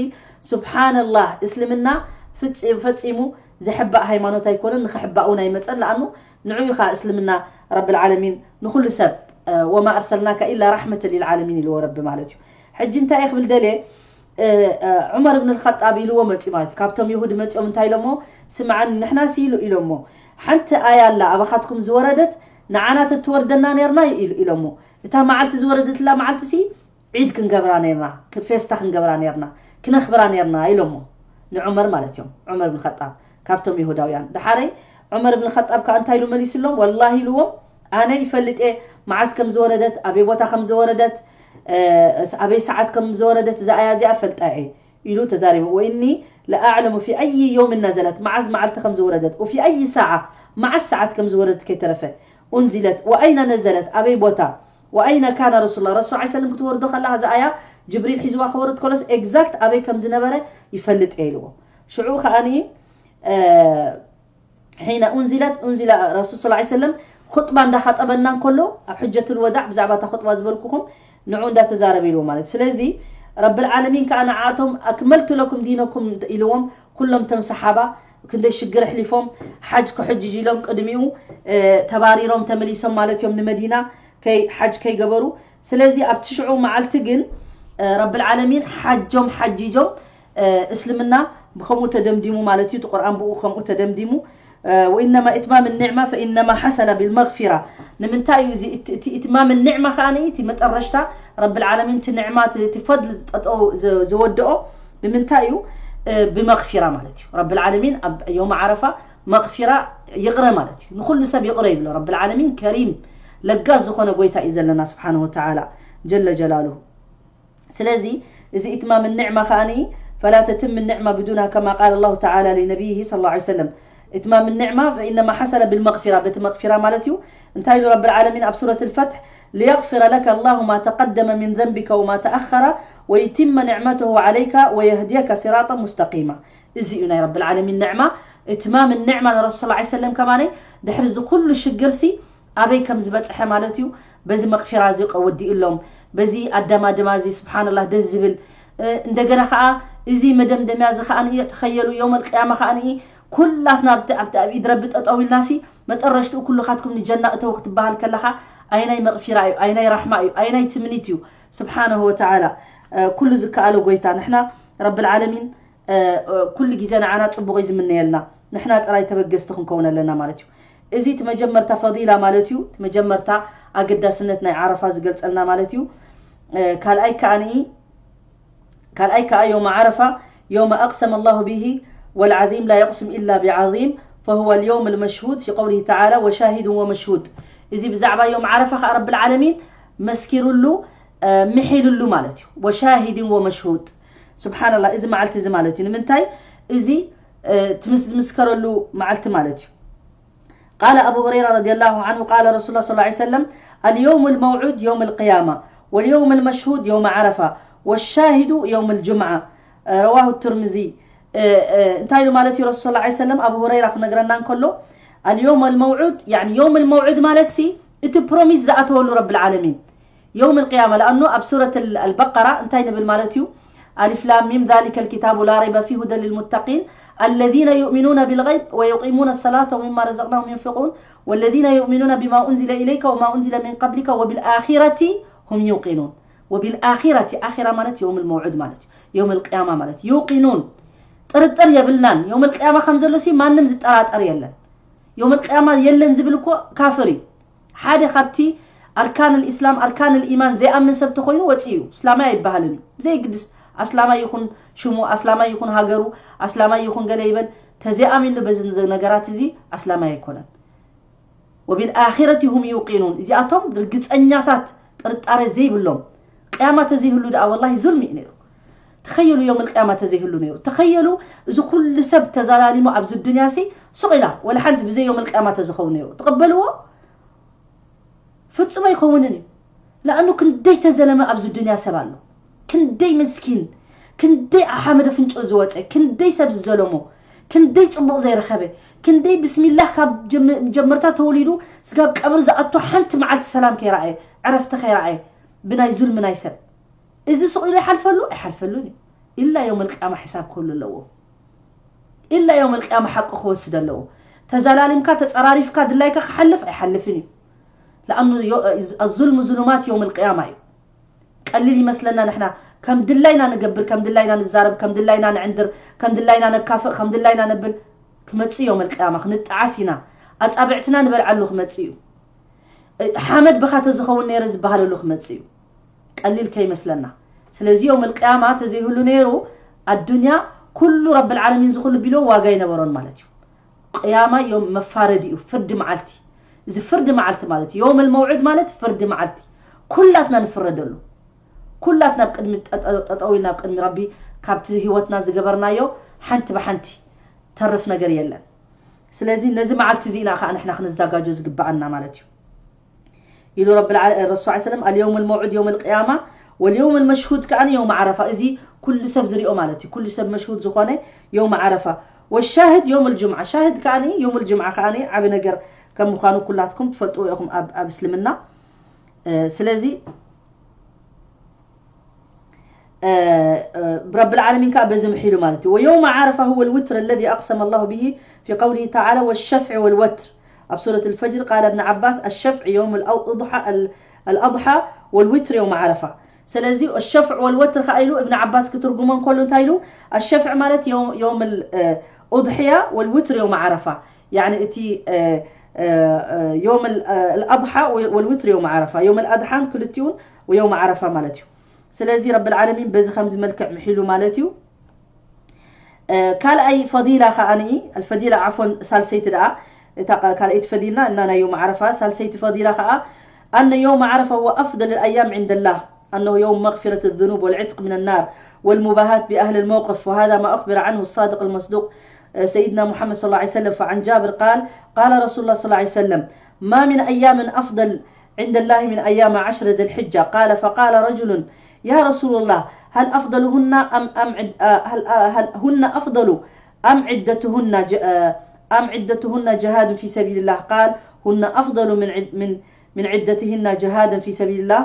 ሱብሓነላህ እስልምና ፈጺሙ ዝሕባእ ሃይማኖት ኣይኮነን፣ ንኽሕባእ እውን ኣይመፀን። ለኣኑ ንዑ እዩ ኸዓ እስልምና ረብል ዓለሚን ንኹሉ ሰብ ወማ ኣርሰልናካ ኢላ ራሕመተ ሊልዓለሚን ኢልዎ ረቢ ማለት እዩ። ሕጂ እንታይ እየ ክብል ደልየ ዑመር እብን ልኸጣብ ኢልዎ መፅኡ ማለት እዩ። ካብቶም የሁድ መፂኦም እንታይ ኢሎሞ፣ ስምዓኒ ንሕና ሲ ኢሉ ኢሎሞ ሓንቲ ኣያ ኣላ ኣባኻትኩም ዝወረደት ንዓና ተትወርደና ነርና ኢሎሞ። እታ መዓልቲ ዝወረደትላ መዓልቲ ሲ ዒድ ክንገብራ ነርና፣ ፌስታ ክንገብራ ነርና፣ ክነኽብራ ነርና ኢሎሞ ንዑመር ማለት እዮም። ዑመር ብን ኸጣብ ካብቶም ይሁዳውያን። ደሓረይ ዑመር ብን ኸጣብ ከዓ እንታይ ኢሉ መሊስሎም? ወላሂ ኢልዎም ኣነ ይፈልጥ እየ መዓዝ ከም ዝወረደት፣ ኣበይ ቦታ ከም ዝወረደት፣ ኣበይ ሰዓት ከም ዝወረደት፣ እዛ ኣያ እዚኣ ፈልጣ እየ ኢሉ ተዛሪቡ። ወእኒ ለኣዕለሙ ፊ ኣይ የውምን ነዘለት፣ መዓዝ መዓልቲ ከም ዝወረደት፣ ወፊ ኣይ ሰዓ፣ መዓዝ ሰዓት ከም ዝወረደት ከይተረፈ፣ ኡንዚለት፣ ወኣይነ ነዘለት፣ ኣበይ ቦታ፣ ወኣይነ ካነ ረሱሉላህ፣ ረሱል ሰለላሁ ዐለይሂ ወሰለም ክትወርዶ ከላ እዛ ኣያ ጅብሪል ሒዝዋ ክወርድ ከሎስ ኤግዛክት ኣበይ ከም ዝነበረ ይፈልጥ እየ ኢልዎ። ሽዑ ከኣኒ ሒነ ኡንዚለት ኡንዚለ ረሱል ሰለላሁ ዐለይሂ ወሰለም ኹጥባ እንዳኻጠበና እንከሎ ኣብ ሕጀቱል ወዳዕ ብዛዕባ እታ ኹጥባ ዝበልኩኹም ንዑ እንዳተዛረበ ኢልዎ ማለት። ስለዚ ረብል ዓለሚን ከዓ ንዓቶም ኣክመልቱ ለኩም ዲነኩም ኢልዎም ኩሎም ተም ሰሓባ ክንደይ ሽግር ኣሕሊፎም ሓጅ ክሕጅጅ ኢሎም ቅድሚኡ ተባሪሮም ተመሊሶም ማለት እዮም ንመዲና ከይ ሓጅ ከይገበሩ። ስለዚ ኣብ ትሽዑ መዓልቲ ግን ረብል ዓለሚን ሓጆም ሓጂጆም እስልምና ብከምኡ ተደምዲሙ ማለት እዩ። እቲ ቁርኣን ብኡ ከምኡ ተደምዲሙ። ወኢነማ ኢትማም ኒዕማ ፈኢነማ ሓሰለ ብልመግፊራ። ንምንታይ እዩ እዚ እቲ ኢትማም ኒዕማ ከዓ እቲ መጠረሽታ ረብል ዓለሚን እቲ ኒዕማ እቲ ፈድል ጠጠው ዝወድኦ ብምንታይ እዩ? ብመግፊራ ማለት እዩ። ረብል ዓለሚን ኣብ ዮም ዓረፋ መግፊራ ይቕረ ማለት እዩ። ንኩሉ ሰብ ይቕረ ይብሎ። ረብል ዓለሚን ከሪም ለጋስ ዝኾነ ጎይታ እዩ ዘለና ስብሓን ወተዓላ ጀለ ጀላሉ። ስለዚ እዚ ኢትማም ኒዕማ ከኣኒ ፈላ ተትም ኒዕማ ብዱና ከማ ቃል ላሁ ተዓላ ሊነቢይህ ሰለላሁ ዐለይሂ ወሰለም። ኢትማም ኒዕማ ፈኢነማ ሓሰለ ብልመግፊራ፣ በቲ መግፊራ ማለት እዩ። እንታይ ኢሉ ረብል ዓለሚን ኣብ ሱረት ልፈትሕ? ሊየግፊረ ለከ ላሁ ማ ተቀደመ ሚን ዘንቢከ ወማ ተኣኸረ ወዩቲመ ኒዕመተሁ ዓለይከ ወየህድየከ ሲራጠ ሙስተቂማ። እዚ እዩ ናይ ረብል ዓለሚን ኒዕማ። ኢትማም ኒዕማ ንረሱል ሰለላሁ ዐለይሂ ወሰለም ከማነይ ድሕሪ እዚ ኩሉ ሽግርሲ ኣበይ ከም ዝበፅሐ ማለት እዩ። በዚ መቕፊራ እዚ ወዲእሎም፣ በዚ ኣደማድማ እዚ ስብሓንላህ ደስ ዝብል። እንደገና ከዓ እዚ መደምደምያ እዚ ከዓ ንኢ ተኸየሉ የውመል ቅያማ ከዓ ንኢ ኩላትና ኣብቲ ኣብቲ ኣብ ኢድ ረቢ ጠጠው ኢልናሲ መጠረሽትኡ ኩልኻትኩም ንጀና እተው ክትበሃል ከለኻ ኣይናይ መቕፊራ እዩ፣ ኣይናይ ራሕማ እዩ፣ ኣይናይ ትምኒት እዩ። ስብሓነሁ ወተዓላ ኩሉ ዝከኣሎ ጎይታ ንሕና ረብል ዓለሚን ኩሉ ግዜ ንዓና ፅቡቕ እዩ ዝምነየልና። ንሕና ጥራይ ተበገስቲ ክንከውን ኣለና ማለት እዩ። እዚ እቲ መጀመርታ ፈዲላ ማለት እዩ። እቲ መጀመርታ ኣገዳስነት ናይ ዓረፋ ዝገልፀልና ማለት እዩ። ካልኣይ ከኣኒ ካልኣይ ከኣ ዮም ዓረፋ ዮም ኣቅሰመ ኣላሁ ብሂ ወልዓዚም ላ የቅስም ኢላ ብዓዚም ፈሁወ ልየውም ልመሽሁድ ፊ ቀውሊሂ ተዓላ ወሻሂዱን ወመሽሁድ። እዚ ብዛዕባ ዮም ዓረፋ ከኣ ረብል ዓለሚን መስኪሩሉ ምሒሉሉ ማለት እዩ። ወሻሂድን ወመሽሁድ ስብሓንላ እዚ መዓልቲ እዚ ማለት እዩ። ንምንታይ እዚ ትምስ ዝምስከረሉ መዓልቲ ማለት እዩ። قال أبو هريرة رضي الله عنه قال رسول الله صلى الله عليه وسلم اليوم الموعود يوم القيامة واليوم المشهود يوم عرفة والشاهد يوم الجمعة رواه الترمذي። እንታይ ኢሉ ማለት እዩ ረሱል ሰለላሁ ዐለይሂ ወሰለም? ኣቡ ሁረይራ ክነግረና እንከሎ اليوم الموعود يعني يوم الموعود ማለት ሲ እቲ ፕሮሚስ ዝኣተወሉ ረብል ዓለሚን የውም ልቅያማ ለኣኑ ኣብ ሱረት ኣልበቀራ እንታይ ንብል ማለት እዩ? ኣሊፍ ላም ሚም ዛሊከ ልኪታቡ ላ ረይበ ፊህ ሁደን ልልሙተቂን الذين يؤمنون بالغيب ويقيمون الصلاة ومما رزقناهم ينفقون والذين يؤمنون بما أنزل إليك وما أنزل من قبلك وبالآخرة هم يوقنون. وبالآخرة ኣኺራ ማለት የውም ልመውዑድ ማለት እዩ። የውም ልቅያማ ማለት እዩ። ዩቂኑን ጥርጥር የብልናን። የውም ልቅያማ ከም ዘሎ ሲ ማንም ዝጠራጠር የለን። የውም ልቅያማ የለን ዝብል እኮ ካፍር እዩ። ሓደ ካብቲ ኣርካን ልእስላም ኣርካን ልኢማን ዘይኣምን ሰብ ተኮይኑ ወፂኡ እዩ። እስላማይ ኣይበሃልን እዩ። ብዘይግድስ ኣስላማይ ይኹን ሽሙ ኣስላማይ ይኹን ሃገሩ ኣስላማይ ይኹን ገለ ይበል ተዘይኣሚንሉ በዚ ነገራት እዚ ኣስላማይ ኣይኮነን። ወብልኣኺረት ሁም ዩቂኑን እዚኣቶም ርግፀኛታት ጥርጣረ ዘይብሎም። ቅያማ ተዘይህሉ ደኣ ወላሂ ዙልሚ እዩ ነይሩ። ተኸየሉ ዮም ልቅያማ ተዘይህሉ ነይሩ። ተኸየሉ እዚ ኩሉ ሰብ ተዘላሊሙ ኣብዚ ዱንያ ሲ ሱቕ ኢላ ወላ ሓንቲ ብዘይ ዮም ልቅያማ ተዝኸውን ነይሩ። ትቕበልዎ? ፍጹም ኣይከውንን እዩ። ለኣኑ ክንደይ ተዘለመ ኣብዚ ዱንያ ሰብ ኣሎ። ክንደይ ምስኪን፣ ክንደይ ሓመድ ኣፍንጭኡ ዝወፀ፣ ክንደይ ሰብ ዝዘለሞ፣ ክንደይ ፅቡቕ ዘይረኸበ፣ ክንደይ ብስሚላህ ካብ ጀም- ጀመርታ ተወሊዱ ስጋብ ቀብሪ ዝኣቱ ሓንቲ መዓልቲ ሰላም ከይረኣየ፣ ዕረፍቲ ከይረኣየ ብናይ ዙልሚ ናይ ሰብ። እዚ ስቕ ኢሉ ይሓልፈሉ? ኣይሓልፈሉን እዩ። ኢላ ዮም ልቅያማ ሕሳብ ክህሉ ኣለዎ። ኢላ ዮም ልቅያማ ሓቂ ክወስድ ኣለዎ። ተዘላሊምካ ተፀራሪፍካ ድላይካ ክሓልፍ ኣይሓልፍን እዩ። ለኣኑ ኣዙልሙ ዙሉማት ዮም ልቅያማ እዩ። ቀሊል ይመስለና ንሕና ከም ድላይና ንገብር፣ ከም ድላይና ንዛረብ፣ ከም ድላይና ንዕንድር፣ ከም ድላይና ነካፍእ፣ ከም ድላይና ነብል። ክመፅእ ዮም ልቅያማ ክንጠዓስ ኢና። ኣፃብዕትና ንበልዓሉ ክመፅእ እዩ። ሓመድ ብኻ ተዝኸውን ነይረ ዝበሃለሉ ክመፅእ እዩ። ቀሊል ከይመስለና። ስለዚ ዮም ልቅያማ ተዘይህሉ ነይሩ ኣዱንያ ኩሉ ረብል ዓለሚን ዝኹሉ ቢሎ ዋጋ ይነበሮን ማለት እዩ። ቅያማ እዮም መፋረዲ እዩ፣ ፍርዲ መዓልቲ። እዚ ፍርዲ መዓልቲ ማለት እዩ። የውመል መውዑድ ማለት ፍርዲ መዓልቲ፣ ኩላትና ንፍረደሉ። ኩላትና ኣብ ቅድሚ ጠጠ-፣ ጠጠው ኢልና ኣብ ቅድሚ ረቢ ካብቲ ህይወትና ዝገበርናዮ ሓንቲ ብሓንቲ ተርፍ ነገር የለን። ስለዚ ነዚ መዓልቲ እዚ ኢና ከዓ ንሕና ክንዘጋጆ ዝግበኣና ማለት እዩ። ኢሉ ረቢ ልዓ-፣ ረሱል ሰለላሁ ዐለይሂ ወሰለም፣ "اليوم الموعود يوم القيامة واليوم المشهود" ከኣ የውም ዓረፋ። እዚ ኩሉ ሰብ ዝሪኦ ማለት እዩ። ኩሉ ሰብ መሽሁድ ዝኾነ የውም ዓረፋ። "والشاهد يوم الجمعة" ሻህድ ከኣ የውም ልጅምዓ ከኣ ዓቢ ነገር ከም ምዃኑ ኩላትኩም ትፈልጥዎ ኢኹም ኣብ፣ ኣብ እስልምና። እ፣ ስለዚ እ፣ እ፣ ረብል ዓለሚን ከኣ በዚ ምሒሉ ማለት እዩ። "ويوم عرفة هو الوتر الذي أقسم الله به في قوله تعالى: والشفع والوتر." ኣብ ሱረት الفجر قال ابن عباس: "الشفع يوم الأضحى، الأضحى والوتر يوم عرفة." ስለዚ الشفع والوتر ከኣ ኢሉ እብን ዓባስ ክትርጉሞ እንከሎ እንታይ ኢሉ? الشفع ማለት يوم، يوم الأضحية والوتر يوم عرفة። ያኒ እቲ፣ እ፣ እ፣ እ፣ يوم ال-، እ፣ الأضحى والوتر يوم عرفة። የውም ኣልኣድሓን ክልቲኡን ወየውም ዓረፋ ማለት እዩ። ስለዚ ረብል ዓለሚን በዚ ከምዚ መልክዕ ምሒሉ ማለት እዩ። እ፣ ካልኣይ ፈዲላ ከኣ ንኢ፣ ኣልፈዲላ ዓፎን ሳልሰይቲ ደኣ፣ እታ ቃ-፣ ካልኣይቲ ፈዲልና እና ናይ የውም ዓረፋ፣ ሳልሰይቲ ፈዲላ ከኣ፣ أن يوم عرفة هو أفضل الأيام عند الله، أنه يوم مغفرة الذنوب والعتق من النار والمباهاة بأهل الموقف، وهذا ما أخبر عنه الصادق المصدوق، እ፣ سيدنا محمد صلى الله عليه وسلم. فعن جابر قال: قال رسول الله صلى الله عليه وسلم: ما من أيام أفضل عند الله من أيام عشر ذي الحجة. قال، فقال رجل: يا رسول الله، هل أفضلهن أم، أم عد-، آه، هل، آه، هل هن أفضل أم عدتهن ج-، آه، أم عدتهن جهاد في سبيل الله؟ قال: هن أفضل من عد-، من، من عدتهن جهادا في سبيل الله.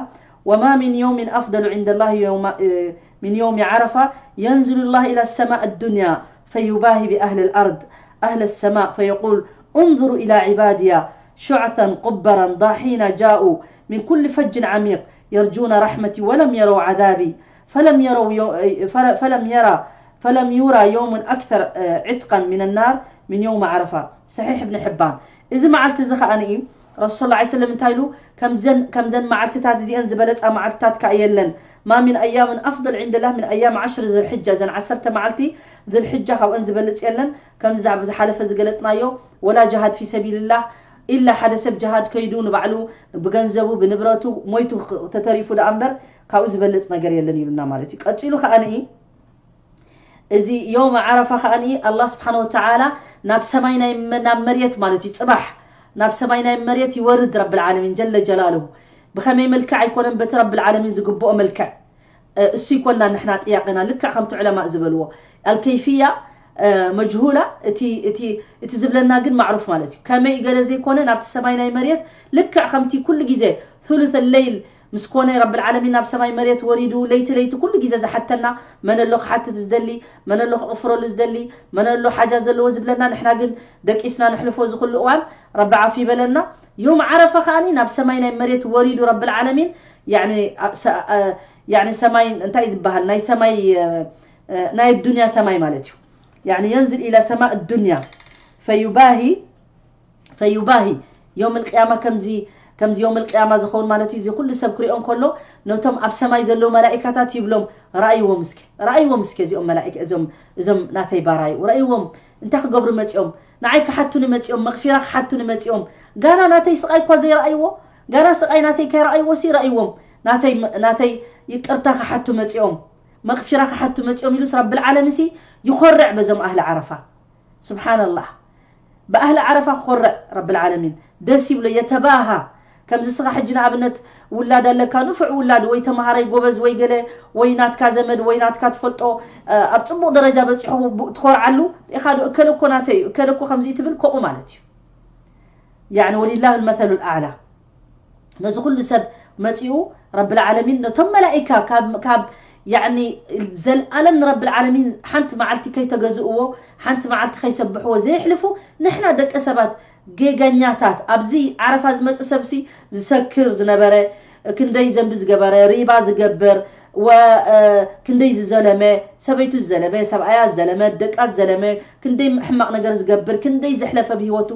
وما من يوم أفضل عند الله يوم، آه، من يوم عرفة، ينزل الله إلى السماء الدنيا فيباهي بأهل الأرض، أهل السماء، فيقول: انظروا إلى عبادي، شعثا قبرا ضاحين جاءوا من كل فج عميق يرجون رحمتي ولم يروا عذابي، فلم يروا يو-، فل-، فلم يرى، فلم يرى يوم أكثر، آه، عتقا من النار من يوم عرفة. صحيح ابن حبان. እዚ መዓልቲ እዚ ኸኣ ንኢ ረሱል ሰለላሁ ዐለይሂ ወሰለም እንታይ ኢሉ? ከምዘን፣ ከምዘን መዓልትታት እዚአን ዝበለጻ መዓልትታት ከኣ የለን። ما من أيام أفضل عند الله من أيام عشر ذي الحجة። እዘን ዓሰርተ መዓልቲ ذي الحجة ካብአን ዝበልጽ የለን። ከምዚ ዝሓለፈ ዝገለጽናዮ፣ ወላ ጅሃድ ፊ ሰቢልላህ፣ ኢላ ሓደ ሰብ ጅሃድ ከይዱ ንባዕሉ ብገንዘቡ ብንብረቱ ሞይቱ ተተሪፉ ደኣ እምበር ካብኡ ዝበልጽ ነገር የለን ኢሉና ማለት እዩ። ቀጺሉ ከኣ ንኢ እዚ ዮም ዓረፋ ከኣ ንኢ ኣላህ ስብሓነ ወተዓላ ናብ ሰማይ ናይ መ-፣ ናብ መሬት ማለት እዩ፣ ጽባሕ ናብ ሰማይ ናይ መሬት ይወርድ ረብል ዓለሚን ጀለ ጀላሉሁ። ብኸመይ መልክዕ ኣይኮነን፣ በቲ ረብል ዓለሚን ዝግብኦ መልክዕ። እ፣ እሱ ይኮና ንሕና ጥያቄና፣ ልክዕ ከምቲ ዑለማእ ዝበልዎ። ኣልከይፍያ፣ እ፣ መጅሁላ፣ እቲ፣ እቲ፣ እቲ ዝብለና ግን ማዕሩፍ ማለት እዩ። ከመይ ገለ ዘይኮነ ናብቲ ሰማይ ናይ መሬት ልክዕ ከምቲ ኩሉ ግዜ ثلث الليل ምስ ኮነ ረብል ዓለሚን ናብ ሰማይ መሬት ወሪዱ ለይቲ ለይቲ ኩሉ ግዜ ዝሓተና፣ መን ኣሎ ክሓትት ዝደሊ፣ መን ኣሎ ክቕፍረሉ ዝደሊ፣ መን ኣሎ ሓጃ ዘለዎ ዝብለና፣ ንሕና ግን ደቂስና ንሕልፎ እዚ ኩሉ እዋን። ረቢ ዓፍ ይበለና። ዮም ዓረፋ ከኣኒ ናብ ሰማይ ናይ መሬት ወሪዱ ረብል ዓለሚን፣ ያኒ፣ አ-፣ ሰ-፣ አ-፣ ያኒ ሰማይ እንታይ ዝበሃል? ናይ ሰማይ፣ እ፣ እ፣ ናይ ዱንያ ሰማይ ማለት እዩ። ያኒ የንዝል ኢላ ሰማእ ዱንያ ፈዩባሂ፣ ፈዩባሂ። ዮም ልቅያማ ከምዚ፣ ከምዚ ዮም ልቅያማ ዝኸውን ማለት እዩ። እዚ ኩሉ ሰብ ክሪኦ እንከሎ ነቶም ኣብ ሰማይ ዘለዉ መላኢካታት ይብሎም፣ "ረኣይዎም እስከ፣ ረኣይዎም እስከ እዚኦም መላኢካ፣ እዞም፣ እዞም ናተይ ባራዩ፣ ረኣይዎም እንታይ ክገብሩ መጺኦም? ንዓይ ክሓቱኒ መጺኦም፣ መግፊራ ክሓቱኒ መጺኦም። ጋና ናተይ ስቓይ እኳ ዘይረኣይዎ፣ ጋና ስቓይ ናተይ ከይረኣይዎ ሲ ረኣይዎም። ናተይ፣ ናተይ ይቅርታ ክሓቱ መጺኦም፣ መግፊራ ክሓቱ መጺኦም" ኢሉስ ረብል ዓለምሲ ይኾርዕ በዞም ኣህሊ ዓረፋ። ስብሓንላህ። ብኣህሊ ዓረፋ ክኾርዕ ረብል ዓለሚን። ደስ ይብሎ፣ የተባሃ። ከምዚ ስኻ ሕጂ ንኣብነት ውላድ ኣለካ፣ ንፉዕ ውላድ ወይ ተምሃራይ ጎበዝ ወይ ገለ ወይ ናትካ ዘመድ ወይ ናትካ ትፈልጦ፣ እ፣ ኣብ ጽቡቕ ደረጃ በጺሑ ቡ-፣ ትኾርዓሉ፣ ኢኻ ዶ እከለ እኮ ናተይ እዩ፣ እከለ እኮ ከምዚ ትብል፣ ከምኡ ማለት እዩ። ያዕኒ ወሊላህ ልመሰሉ ልኣዕላ። ነዚ ኩሉ ሰብ መጺኡ ረብል ዓለሚን ነቶም መላኢካ ካብ፣ ካብ ያዕኒ ዘልኣለም ንረብል ዓለሚን ሓንቲ መዓልቲ ከይተገዝእዎ፣ ሓንቲ መዓልቲ ከይሰብሕዎ ዘየሕልፉ፣ ንሕና ደቂ ሰባት ጌጋኛታት፣ ኣብዚ ዓረፋ ዝመጽእ ሰብሲ ዝሰክር ዝነበረ፣ ክንደይ ዘንቢ ዝገበረ፣ ሪባ ዝገብር፣ ወ-፣ እ፣ ክንደይ ዝዘለመ፣ ሰበይቱ ዝዘለመ፣ ሰብኣያ ዝዘለመ፣ ደቃ ዝዘለመ፣ ክንደይ ሕማቕ ነገር ዝገብር፣ ክንደይ ዘሕለፈ ብህይወቱ፣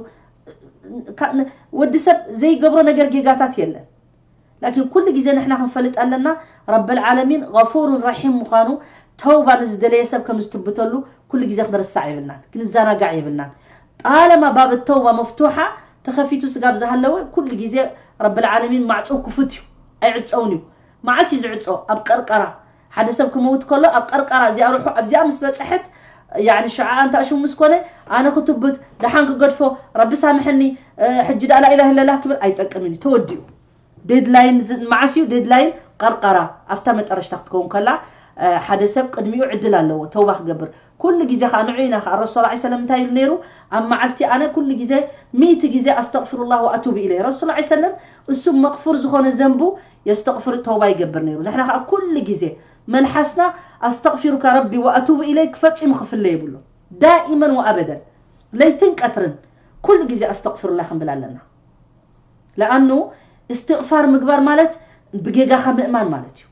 ካ-፣ ን-፣ ወዲ ሰብ ዘይገብሮ ነገር ጌጋታት የለን። ላኪን ኩሉ ግዜ ንሕና ክንፈልጥ ኣለና፣ ረብል ዓለሚን ገፉሩን ረሒም ምዃኑ፣ ተውባ ንዝደለየ ሰብ ከም ዝትብተሉ ኩሉ ግዜ ክንርሳዕ የብልናን፣ ክንዘናጋዕ የብልናን። ጣለማ ባብ ተውባ መፍቱሓ፣ ተኸፊቱ ስጋብ ዝሃለወ ኩሉ ግዜ ረብል ዓለሚን ማዕጾ ክፉት እዩ፣ ኣይዕጸውን እዩ። መዓስ እዩ ዝዕጾ? ኣብ ቀርቀራ። ሓደ ሰብ ክመውት ከሎ ኣብ ቀርቀራ እዚኣ ርሑ ኣብዚኣ ምስ በጽሐት፣ ያኒ ሽዓ ኣንታ ሽሙ ምስ ኮነ ኣነ ክትብት ደሓን ክገድፎ፣ ረቢ ሳምሐኒ፣ ሕጂ ዳ ላኢላህ ኢለላህ ክብል ኣይጠቅምን እዩ፣ ተወዲኡ። ዴድላይን መዓስ እዩ? ዴድላይን ቀርቀራ ኣብታ መጠረሽታ ክትከውን ከላ ሓደ ሰብ ቅድሚኡ ዕድል ኣለዎ ተውባ ክገብር። ኩሉ ግዜ ከዓ ንዑ ኢና ከዓ ረሱል ላ ሰለም እንታይ ኢሉ ነይሩ? ኣብ መዓልቲ ኣነ ኩሉ ግዜ ሚእቲ ግዜ ኣስተቕፍሩላህ ወኣቱቡ ኢለይ። ረሱል ላ ሰለም እሱ መቕፉር ዝኾነ ዘንቡ የስተቕፍር ተውባ ይገብር ነይሩ። ንሕና ከዓ ኩሉ ግዜ መልሓስና ኣስተቕፊሩካ ረቢ ወኣቱቡ ኢለይ ክፈጺሙ ክፍለ የብሉ። ዳኢመን ወኣበደን ለይትን ቀትርን ኩሉ ግዜ ኣስተቕፍሩላ ክንብል ኣለና። ለኣኑ እስትቕፋር ምግባር ማለት ብጌጋኻ ምእማን ማለት እዩ።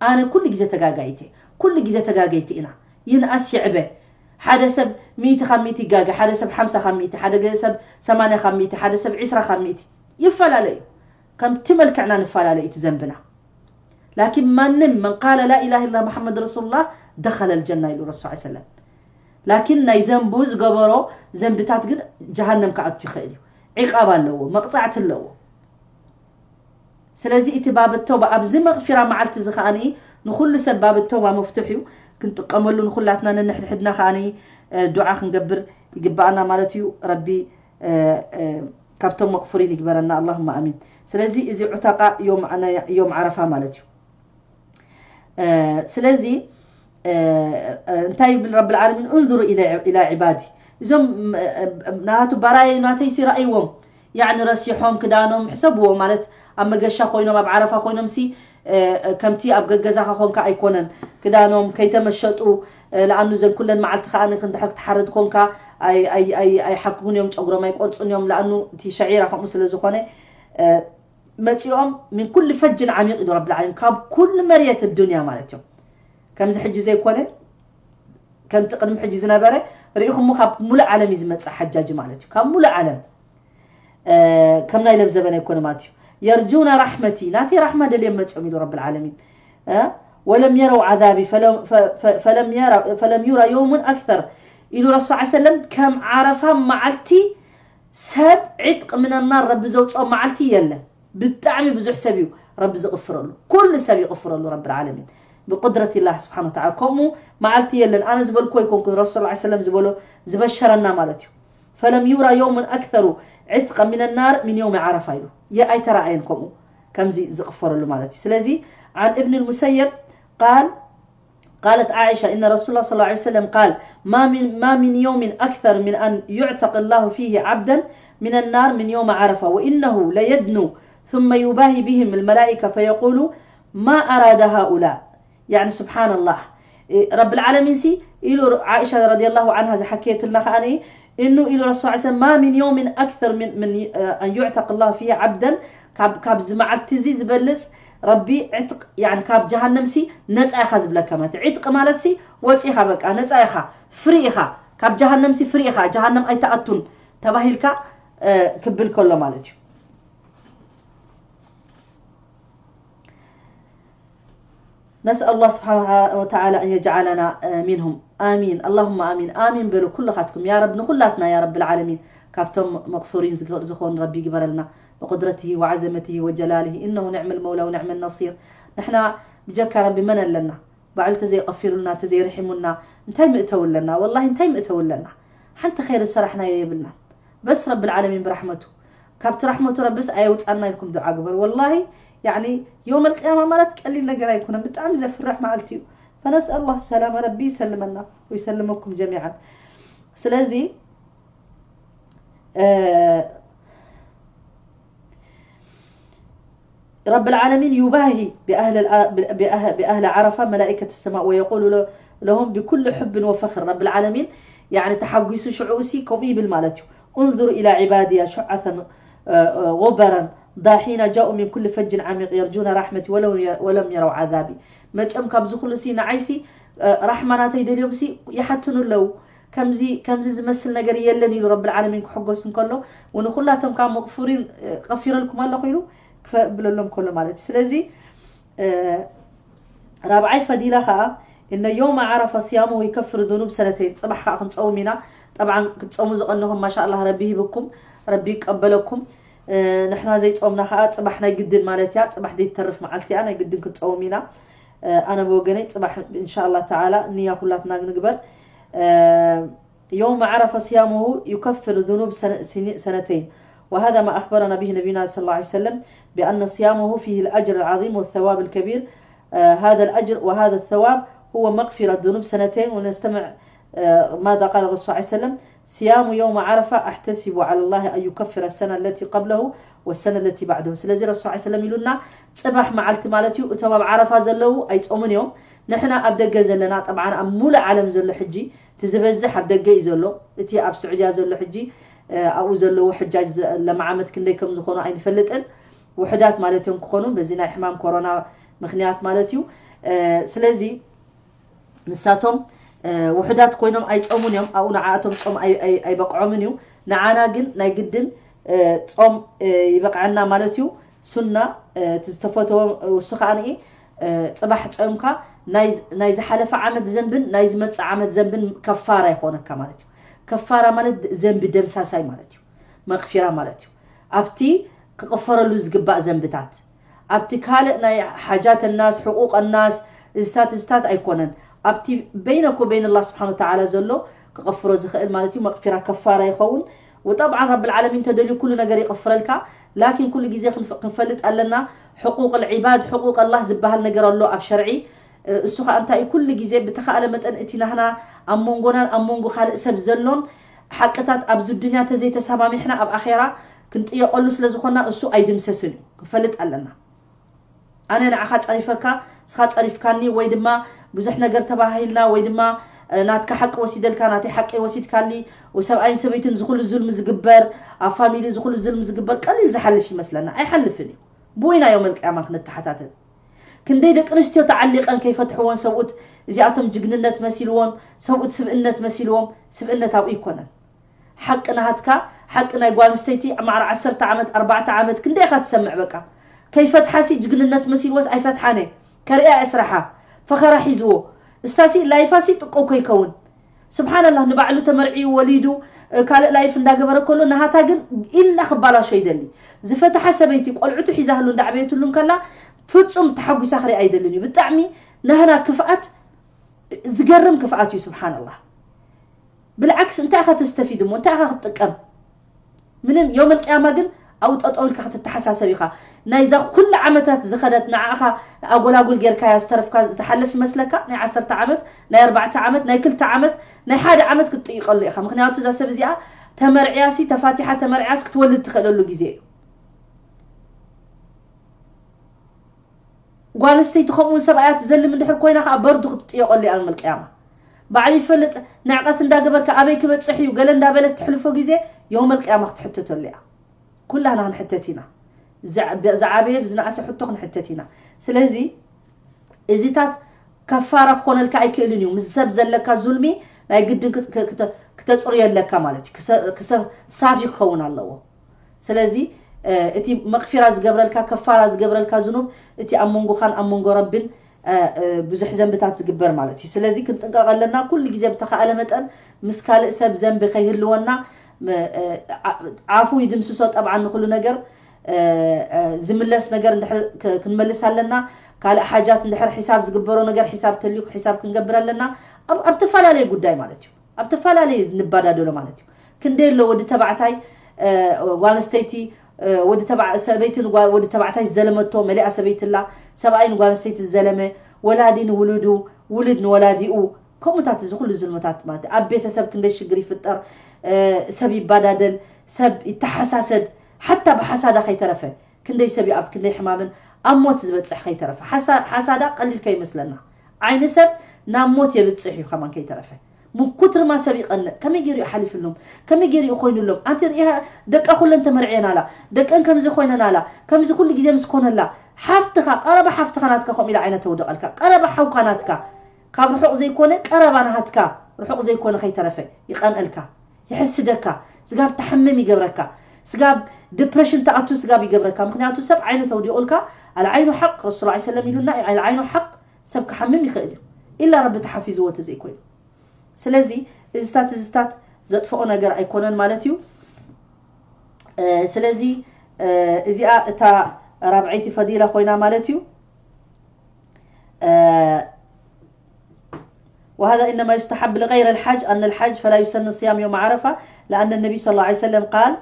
ኣነ ኩሉ ግዜ ተጋጋይተ፣ ኩሉ ግዜ ተጋገይቲ ኢና። ይንኣስ ይዕበ፣ ሓደ ሰብ ሚእቲ ካብ ሚእቲ ይጋገ፣ ሓደ ሰብ ሓምሳ ካብ ሚእቲ፣ ሓደ ሰብ ሰማንያ ካብ ሚእቲ፣ ሓደ ሰብ ዕስራ ካብ ሚእቲ ይፈላለ እዩ። ከምቲ መልክዕና ንፈላለ እዩ እቲ ዘንብና። ላኪን ማንም መን ቃለ ላኢላሃ ኢላ ሙሓመድ ረሱሉላህ ደኸለ ልጀና ኢሉ ረሱ ሰለም። ላኪን ናይ ዘንቡ ዝገበሮ ዘንብታት ግን ጀሃነም ክኣቱ ይኽእል እዩ። ዒቓብ ኣለዎ፣ መቕጻዕቲ ኣለዎ። ስለዚ እቲ ባብ ተውባ ኣብዚ መቕፊራ መዓልቲ እዚ ከኣ ንኹሉ ሰብ ባብ ተውባ መፍቱሕ እዩ። ክንጥቀመሉ ንኹላትና ነንሕድሕድና ከኣ ዱዓ ክንገብር ይግባኣና ማለት እዩ። ረቢ ካብቶም መቕፉሪን ይግበረና ኣላሁማ ኣሚን። ስለዚ እዚ ዑተቃ ዮም ዓረፋ ማለት እዩ። ስለዚ እንታይ ይብል ረብል ዓለሚን? እንዙሩ ኢላ ዒባዲ፣ እዞም ናቱ ባራየ ናተይሲ ረኣይዎም። ያዕኒ ረሲሖም ክዳኖም ሕሰብዎ ማለት ኣብ መገሻ ኮይኖም ኣብ ዓረፋ ኮይኖም ሲ ከምቲ ኣብ ገገዛኻ ኮንካ ኣይኮነን። ክዳኖም ከይተመሸጡ ለኣኑ ዘን ኩለን መዓልቲ ከኣ ክንድሕር ክትሓርድ ኮንካ ኣይሓክኹን እዮም፣ ጨጉሮም ኣይቆርጹን እዮም። ለኣኑ እቲ ሸዒራ ከምኡ ስለ ዝኾነ መጺኦም ምን ኩል ፈጅን ዓሚቕ ኢሉ ረብል ዓለሚን፣ ካብ ኩል መርየት ዱንያ ማለት እዮም። ከምዚ ሕጂ ዘይኮነ ከምቲ ቅድሚ ሕጂ ዝነበረ ርኢኹሞ፣ ካብ ሙሉእ ዓለም እዩ ዝመጽእ ሓጃጂ ማለት እዩ። ካብ ሙሉእ ዓለም ከም ናይ ለብዘበን ኣይኮነ ማለት እዩ። የርጁና ራሕመቲ፣ ናተይ ራሕማ ደልዮም መጽኦም ኢሉ ረብል ዓለሚን። ወለም የረው ዓዛቢ ፈለም ዩራ የውሙን ኣክተር ኢሉ ረሱ ሰለም። ከም ዓረፋ መዓልቲ ሰብ ዕጥቅ ምነናር ረቢ ዘውፅኦ መዓልቲ የለን። ብጣዕሚ ብዙሕ ሰብ እዩ ረቢ ዝቕፍረሉ። ኩሉ ሰብ ይቕፍረሉ ረብል ዓለሚን ብቁድረት ላህ ስብሓን ወተዓላ። ከምኡ መዓልቲ የለን። ኣነ ዝበልኩ ኣይኮንኩን፣ ረሱል ላ ሰለም ዝበሎ ዝበሸረና ማለት እዩ። ፈለም ዩራ የውምን ኣክተሩ ዕትቀ ሚን ናር ሚን የውሚ ዓረፋ ኢሉ። የኣይተረኣየን ከምኡ ከምዚ ዝቕፈረሉ ማለት እዩ። ስለዚ عن ابن المسيب قال قالت عائشة إن رسول الله صلى الله عليه وسلم قال ما من ما من يوم أكثر من أن يعتق الله فيه عبدا من النار من يوم عرفة وإنه ليدنو ثم يباهي بهم الملائكة فيقول ما أراد هؤلاء. يعني سبحان الله. ረብል ዓለሚን ሲ ኢሉ ዓኢሻ ረዲየላሁ ዓንሃ ዝሓከየትልና ከኣ እኑ ኢሉ ረሱል ሰለም ما من يوم أكثر من من أن يعتق الله فيه عبدا ካብ ካብዚ መዓልቲ እዚ ዝበልጽ ረቢ ዕትቅ ያኒ ካብ ጀሃነም ሲ ነጻ ኢኻ ዝብለካ ማለት ዕትቅ ማለት ሲ ወጺኻ በቃ ነጻ ኢኻ ፍሪ ኢኻ ካብ ጀሃነም ሲ ፍሪ ኢኻ ጀሃነም ኣይተኣቱን ተባሂልካ ክብል ከሎ ማለት እዩ። نسأل الله سبحانه وتعالى أن يجعلنا منهم. آمين. اللهم آمين. آمين በሉ ኩልኻትኩም ያ ረብ ንኹላትና ያ ረብል ዓለሚን ካብቶም መቕፉሪን ዝኾን ረቢ ይግበረልና ብቁድረትሂ ወዓዘመትሂ ወጀላልሂ እነሁ ንዕመል መውላ ወንዕመል ነሲር። ንሕና ብጀካ ረቢ መን ኣለና? ባዕሉ ተዘይቐፊሩልና ተዘይርሒሙና እንታይ ምእተው ኣለና? ወላሂ እንታይ ምእተው ኣለና? ሓንቲ ኸይሪ ዝሰራሕናዮ የብልናን። በስ ረብል ዓለሚን ብራሕመቱ ካብቲ ራሕመቱ ረብስ ኣየውጻና ኢልኩም ዱዓ ግበሩ። ወላሂ ያኒ የውመል ቅያማ ማለት ቀሊል ነገር ኣይኮነን። ብጣዕሚ ዘፍርሕ መዓልቲ እዩ። ፈነስአል ላህ ሰላመ ረቢ ይሰልመና ወይሰልመኩም ጀሚዓን። ስለዚ ረብል ዓለሚን ዩባሂ ብኣህል ዓረፋ መላኢከት ሰማ ወየቁሉ ለሁም ብኩል ሑብን ወፈኽር ረብል ዓለሚን ያኒ ተሓጒሱ ሽዑ ሲ ከምኡ ይብል ማለት እዩ። انظر إلى عبادي شعثا غبرا ضاحين جاءوا من كل فج عميق يرجون رحمتي ولم يروا عذابي. መጨም ካብዚ ኩሉ ሲ ንዓይ ሲ ራሕማ ናተይ ደልዮም ሲ ይሓትኑ ኣለዉ። ከምዚ ከምዚ ዝመስል ነገር የለን ኢሉ ረብል ዓለሚን ክሕጎስ እንከሎ ወንኩላቶም ካብ መቕፉሪን ቀፊረልኩም ኣለኹ ኢሉ ክብለሎም ከሎ ማለት እዩ። ስለዚ ራብዓይ ፈዲላ ከዓ እነ ዮመ ዓረፋ ስያሙ ይከፍር ذኑብ ሰነተይን። ፅባሕ ከዓ ክንፀውም ኢና። ጠብዓን ክትፀሙ ዝቐነኹም ማሻ ኣላህ ረቢ ሂብኩም። ረቢ ይቀበለኩም። ንሕና ዘይጾምና ከዓ ጽባሕ ናይ ግድን ማለት እያ፣ ጽባሕ ዘይተርፍ መዓልቲ እያ፣ ናይ ግድን ክንጸውም ኢና። ኣነ ብወገነይ ጽባሕ እንሻላ ተዓላ ንያ ኩላትና ንግበር። يوم عرفة صيامه يكفر ذنوب سنتين، وهذا ما أخبرنا به نبينا صلى الله عليه وسلم بأن صيامه فيه الأجر العظيم والثواب الكبير. هذا الأجر وهذا الثواب هو مغفرة ذنوب سنتين. ونستمع ماذا قال الرسول صلى الله عليه وسلم: صيام يوم عرفة أحتسب على الله أن يكفر السنة التي قبله والسنة التي بعده. ስለዚ ረሱል صلى الله عليه وسلم ኢሉና ጽባሕ መዓልቲ ማለት እዩ። እቶም ኣብ ዓረፋ ዘለዉ ኣይጾሙን እዮም። ንሕና ኣብ ደገ ዘለና፣ ጠብዓን ኣብ ሙሉእ ዓለም ዘሎ ሕጂ እቲ ዝበዝሕ ኣብ ደገ እዩ ዘሎ። እቲ ኣብ ስዑድያ ዘሎ ሕጂ ኣብኡ ዘለዉ ሕጃጅ ለመዓመት ክንደይ ከም ዝኾኑ ኣይንፈልጥን። ውሕዳት ማለት እዮም ክኾኑ በዚ ናይ ሕማም ኮሮና ምክንያት ማለት እዩ። ስለዚ ንሳቶም ውሕዳት ኮይኖም ኣይጾሙን እዮም። ኣብኡ ንዓኣቶም ጾም ኣይበቕዖምን እዩ። ንዓና ግን ናይ ግድን ጾም ይበቕዐና ማለት እዩ። ሱና እቲ ዝተፈተወ እሱ ከዓ ንኢ ጽባሕ ጾምካ ናይ ዝሓለፈ ዓመት ዘንብን ናይ ዝመጽእ ዓመት ዘንብን ከፋራ ይኾነካ ማለት እዩ። ከፋራ ማለት ዘንቢ ደምሳሳይ ማለት እዩ። መቕፊራ ማለት እዩ። ኣብቲ ክቕፈረሉ ዝግባእ ዘንብታት፣ ኣብቲ ካልእ ናይ ሓጃት ናስ፣ ሕቁቅ ናስ፣ እዝታት እዝታት ኣይኮነን። ኣብቲ በይነኩ በይን ኣላህ ስብሓን ወተዓላ ዘሎ ክቐፍሮ ዝኽእል ማለት እዩ። መቕፊራ ከፋራ ይኸውን። ወጠብዓን ረብል ዓለሚን ተደልዩ ኩሉ ነገር ይቐፍረልካ። ላኪን ኩሉ ግዜ ክንፈልጥ ኣለና፣ ሕቁቅ ልዒባድ፣ ሕቁቅ ኣላህ ዝበሃል ነገር ኣሎ ኣብ ሸርዒ። እሱ ከዓ እንታይ እዩ? ኩሉ ግዜ ብተኻእለ መጠን እቲ ናህና ኣብ መንጎናን ኣብ መንጎ ካልእ ሰብ ዘሎን ሓቅታት ኣብዚ ዱንያ ተዘይተሰማሚሕና ኣብ ኣኼራ ክንጥየቐሉ ስለ ዝኾና እሱ ኣይድምሰስን እዩ። ክንፈልጥ ኣለና። ኣነ ንዓኻ ጸሪፈካ፣ ንስኻ ጸሪፍካኒ፣ ወይ ድማ ብዙሕ ነገር ተባሂልና፣ ወይ ድማ ናትካ ሓቂ ወሲደልካ፣ ናተይ ሓቂ ወሲድካሊ፣ ሰብኣይን ሰበይትን ዝኹሉ ዙልሚ ዝግበር፣ ኣብ ፋሚሊ ዝኹሉ ዙልሚ ዝግበር ቀሊል ዝሓልፍ ይመስለና። ኣይሓልፍን እዩ። ብኡ ኢና ዮም ኣልቅያማ ክንተሓታተን። ክንደይ ደቂ ኣንስትዮ ተዓሊቐን ከይፈትሕወን ሰብኡት፣ እዚኣቶም ጅግንነት መሲልዎም፣ ሰብኡት ስብእነት መሲልዎም። ስብእነት ኣብኡ ይኮነን። ሓቂ ናሃትካ፣ ሓቂ ናይ ጓል ኣንስተይቲ ማዕረ ዓሰርተ ዓመት፣ ኣርባዕተ ዓመት ክንደይ ኢኻ ትሰምዕ? በቃ ከይፈትሓሲ ጅግንነት መሲልዎስ ኣይፈትሓነ። ከርእያ እየ ስራሓ። ፈኸራ ሒዝዎ። እሳሲ ላይፋሲ ጥቆ እኮ ይከውን። ስብሓንላህ፣ ንባዕሉ ተመርዒዩ ወሊዱ ካልእ ላይፍ እንዳገበረ ከሎ፣ ናሃታ ግን ኢላ ክባላሾ ይደሊ። ዝፈትሓ ሰበይቲ ቆልዕቱ ሒዛህሉ እንዳዕበየትሉ እንከላ ፍጹም ተሓጒሳ ክሪኣ ኣይደልን እዩ። ብጣዕሚ ናህና ክፍኣት ዝገርም ክፍኣት እዩ። ስብሓንላህ። ብልዓክስ እንታይ ኢኻ ተስተፊድ እሞ እንታይ ኢኻ ክትጥቀም? ምንም። ዮም ኣልቅያማ ግን ኣብኡ ጠጠው ኢልካ ክትተሓሳሰብ ኢኻ። ናይዛ ኩሉ ዓመታት ዝኸደት ንዓኻ ኣጎላጉል ጌርካያ ዝተረፍካ ዝሓልፍ ይመስለካ? ናይ ዓሰርተ ዓመት፣ ናይ ኣርባዕተ ዓመት፣ ናይ ክልተ ዓመት፣ ናይ ሓደ ዓመት ክትጥይቀሉ ኢኻ። ምክንያቱ እዛ ሰብ እዚኣ ተመርዕያሲ፣ ተፋቲሓ ተመርዕያስ ክትወልድ ትኽእለሉ ግዜ እዩ። ጓል ኣንስተይቲ ከምኡውን ሰብኣያ ትዘልም እንድሕር ኮይና ከዓ በርዱ ክትጥየቐሉ እያ ዮም ኣልቅያማ። ባዕሉ ይፈልጥ። ንዕቐት እንዳገበርካ ኣበይ ክበፅሕ እዩ ገለ እንዳበለት ትሕልፎ ግዜ ዮም ኣልቅያማ ክትሕተተሉ እያ። ኩላህና ክንሕተት ኢና። ዝዓበየ ብዝነኣሰ ሕቶ ክንሕተት ኢና። ስለዚ እዚታት ከፋራ ክኾነልካ ኣይክእልን እዩ። ምስ ሰብ ዘለካ ዙልሚ ናይ ግድን ክተፅርዮ ኣለካ ማለት እዩ። ሳፊ ክኸውን ኣለዎ። ስለዚ እቲ መቕፊራ ዝገብረልካ፣ ከፋራ ዝገብረልካ ዝኑብ እቲ ኣብ መንጎኻን ኣብ መንጎ ረብን ብዙሕ ዘንብታት ዝግበር ማለት እዩ። ስለዚ ክንጥንቀቕ ኣለና። ኩሉ ግዜ ብተኻእለ መጠን ምስ ካልእ ሰብ ዘንቢ ከይህልወና፣ ዓፉ ይድምስሶ ጠብዓን ንኩሉ ነገር። ዝምለስ ነገር እንድሕር ክንመልስ ኣለና። ካልእ ሓጃት እንድሕር ሒሳብ ዝግበሮ ነገር ሒሳብ ተልዩ ሒሳብ ክንገብር ኣለና። ኣብ ተፈላለየ ጉዳይ ማለት እዩ። ኣብ ተፈላለየ ንባዳደሎ ማለት እዩ። ክንደይ ኣሎ ወዲ ተባዕታይ ጓል ኣንስተይቲ፣ ወዲ ተባዕ ሰበይቲ ንጓ- ወዲ ተባዕታይ ዝዘለመቶ መሊኣ ሰበይቲ ኣላ። ሰብኣይ ንጓል ኣንስተይቲ ዝዘለመ፣ ወላዲ ንውሉዱ፣ ውሉድ ንወላዲኡ፣ ከምኡታት እዚ ኩሉ ዝልምታት ማለት እዩ። ኣብ ቤተሰብ ክንደይ ሽግር ይፍጠር። ሰብ ይባዳደል፣ ሰብ ይተሓሳሰድ። ሓታ ብሓሳዳ ከይተረፈ ክንደይ ሰብ እዩ ኣብ ክንደይ ሕማምን ኣብ ሞት ዝበፅሕ ከይተረፈ። ሓሳ- ሓሳዳ ቀሊል ከይመስለና። ዓይኒ ሰብ ናብ ሞት የብፅሕ እዩ ከማን ከይተረፈ። ምኩት ርማ ሰብ ይቐንእ። ከመይ ገይሩ እዩ ሓሊፍሎም? ከመይ ገይሩ እዩ ኮይኑሎም? ኣንቲ ርኢኻ ደቃ ኩለን ተመርዕየን ኣላ፣ ደቀን ከምዚ ኮይነን ኣላ፣ ከምዚ ኩሉ ግዜ ምስ ኮነላ፣ ሓፍትኻ፣ ቀረባ ሓፍትኻ ናትካ ከምኡ ኢላ ዓይና ተውድቐልካ። ቀረባ ሓውካ ናትካ፣ ካብ ርሑቕ ዘይኮነ ቀረባ ናሃትካ፣ ርሑቕ ዘይኮነ ከይተረፈ ይቐንእልካ፣ ይሕስደካ፣ ስጋብ ትሓምም ይገብረካ፣ ስጋብ ዲፕረሽን ትኣቱ ስጋብ ይገብረካ። ምክንያቱ ሰብ ዓይኑ ተውዲቑልካ፣ ኣልዓይኑ ሓቅ፣ ረሱል ላ ሰለም ኢሉና እዩ፣ ኣልዓይኑ ሓቅ፣ ሰብ ክሓምም ይኽእል እዩ፣ ኢላ ረቢ ተሓፊዝዎ ተዘይኮይኑ። ስለዚ እዝታት እዝታት ዘጥፍኦ ነገር ኣይኮነን ማለት እዩ። ስለዚ እዚኣ እታ ራብዐይቲ ፈዲላ ኮይና ማለት እዩ። وهذا إنما يستحب لغير الحج، أن الحج فلا يسن صيام يوم عرفة، لأن النبي صلى الله عليه وسلم قال: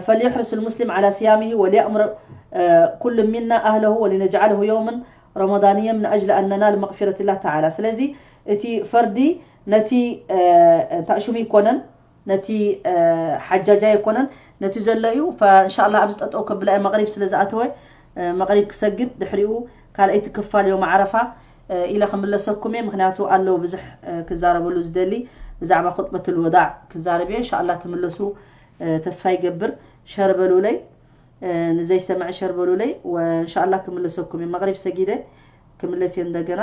فليحرص المسلم على صيامه وليأمر كل منا أهله ولنجعله يوما رمضانيا من أجل أن ننال مغفرة الله تعالى. ስለዚ እቲ ፈርዲ ነቲ ታእሹም ይኮነን ነቲ ሓጃጃ ኣይኮነን፣ ነቲ ዘሎ እዩ። ፈእንሻላ ኣብዚ ጠጠው ከብላ እየ፣ መቕሪብ ስለ ዝኣተወ መቕሪብ ክሰግድ ድሕሪኡ ካልኣይቲ ክፋል ዮም ዓረፋ ኢለ ክምለሰኩም እየ። ምክንያቱ ኣለዉ ብዙሕ ክዛረበሉ ዝደሊ፣ ብዛዕባ ኹጥበት ልወዳዕ ክዛረብ እየ። እንሻላ ትምለሱ ተስፋ ይገብር። ሸር በሉለይ፣ ንዘይሰምዐ ሸር በሉለይ። ወእንሻላ ክምለሰኩም እየ። መቕሪብ ሰጊደ ክምለስ እየ እንደገና።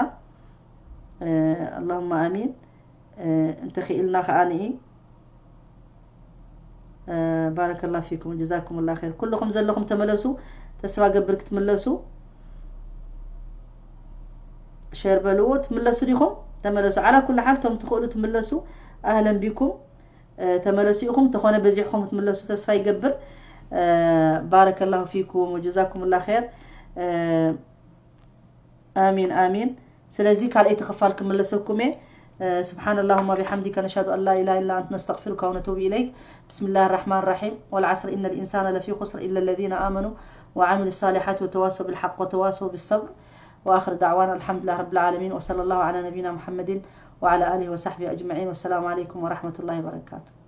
ኣላሁማ ኣሚን። እንተኽኢልና ከኣ ንኢ ባረከላ ፊኩም ጀዛኩምላ ር። ኩልኹም ዘለኹም ተመለሱ። ተስፋ ገብር ክትምለሱ። ሸር በልዎ። ትምለሱ ዲኹም? ተመለሱ። ዓላ ኩሉ ሓል ቶም ትኽእሉ ትምለሱ። ኣህለን ቢኩም። ተመለሱ ኢኹም። ተኾነ በዚሕኹም ክትምለሱ ተስፋ ይገብር። ባረከላሁ ፊኩም ወጀዛኩምላ ር። ኣሚን ኣሚን። ስለዚ ካልኣይቲ ክፋል ክምለሰኩም እየ። سبحان اللهم وبحمدك نشهد أن لا إله إلا أنت نستغفرك ونتوب إليك. بسم الله الرحمن الرحيم. والعصر إن الإنسان لفي خسر إلا الذين آمنوا وعملوا الصالحات وتواصوا بالحق وتواصوا بالصبر. وآخر دعوانا الحمد لله رب العالمين وصلى الله على نبينا محمد وعلى آله وصحبه أجمعين والسلام عليكم ورحمة الله وبركاته.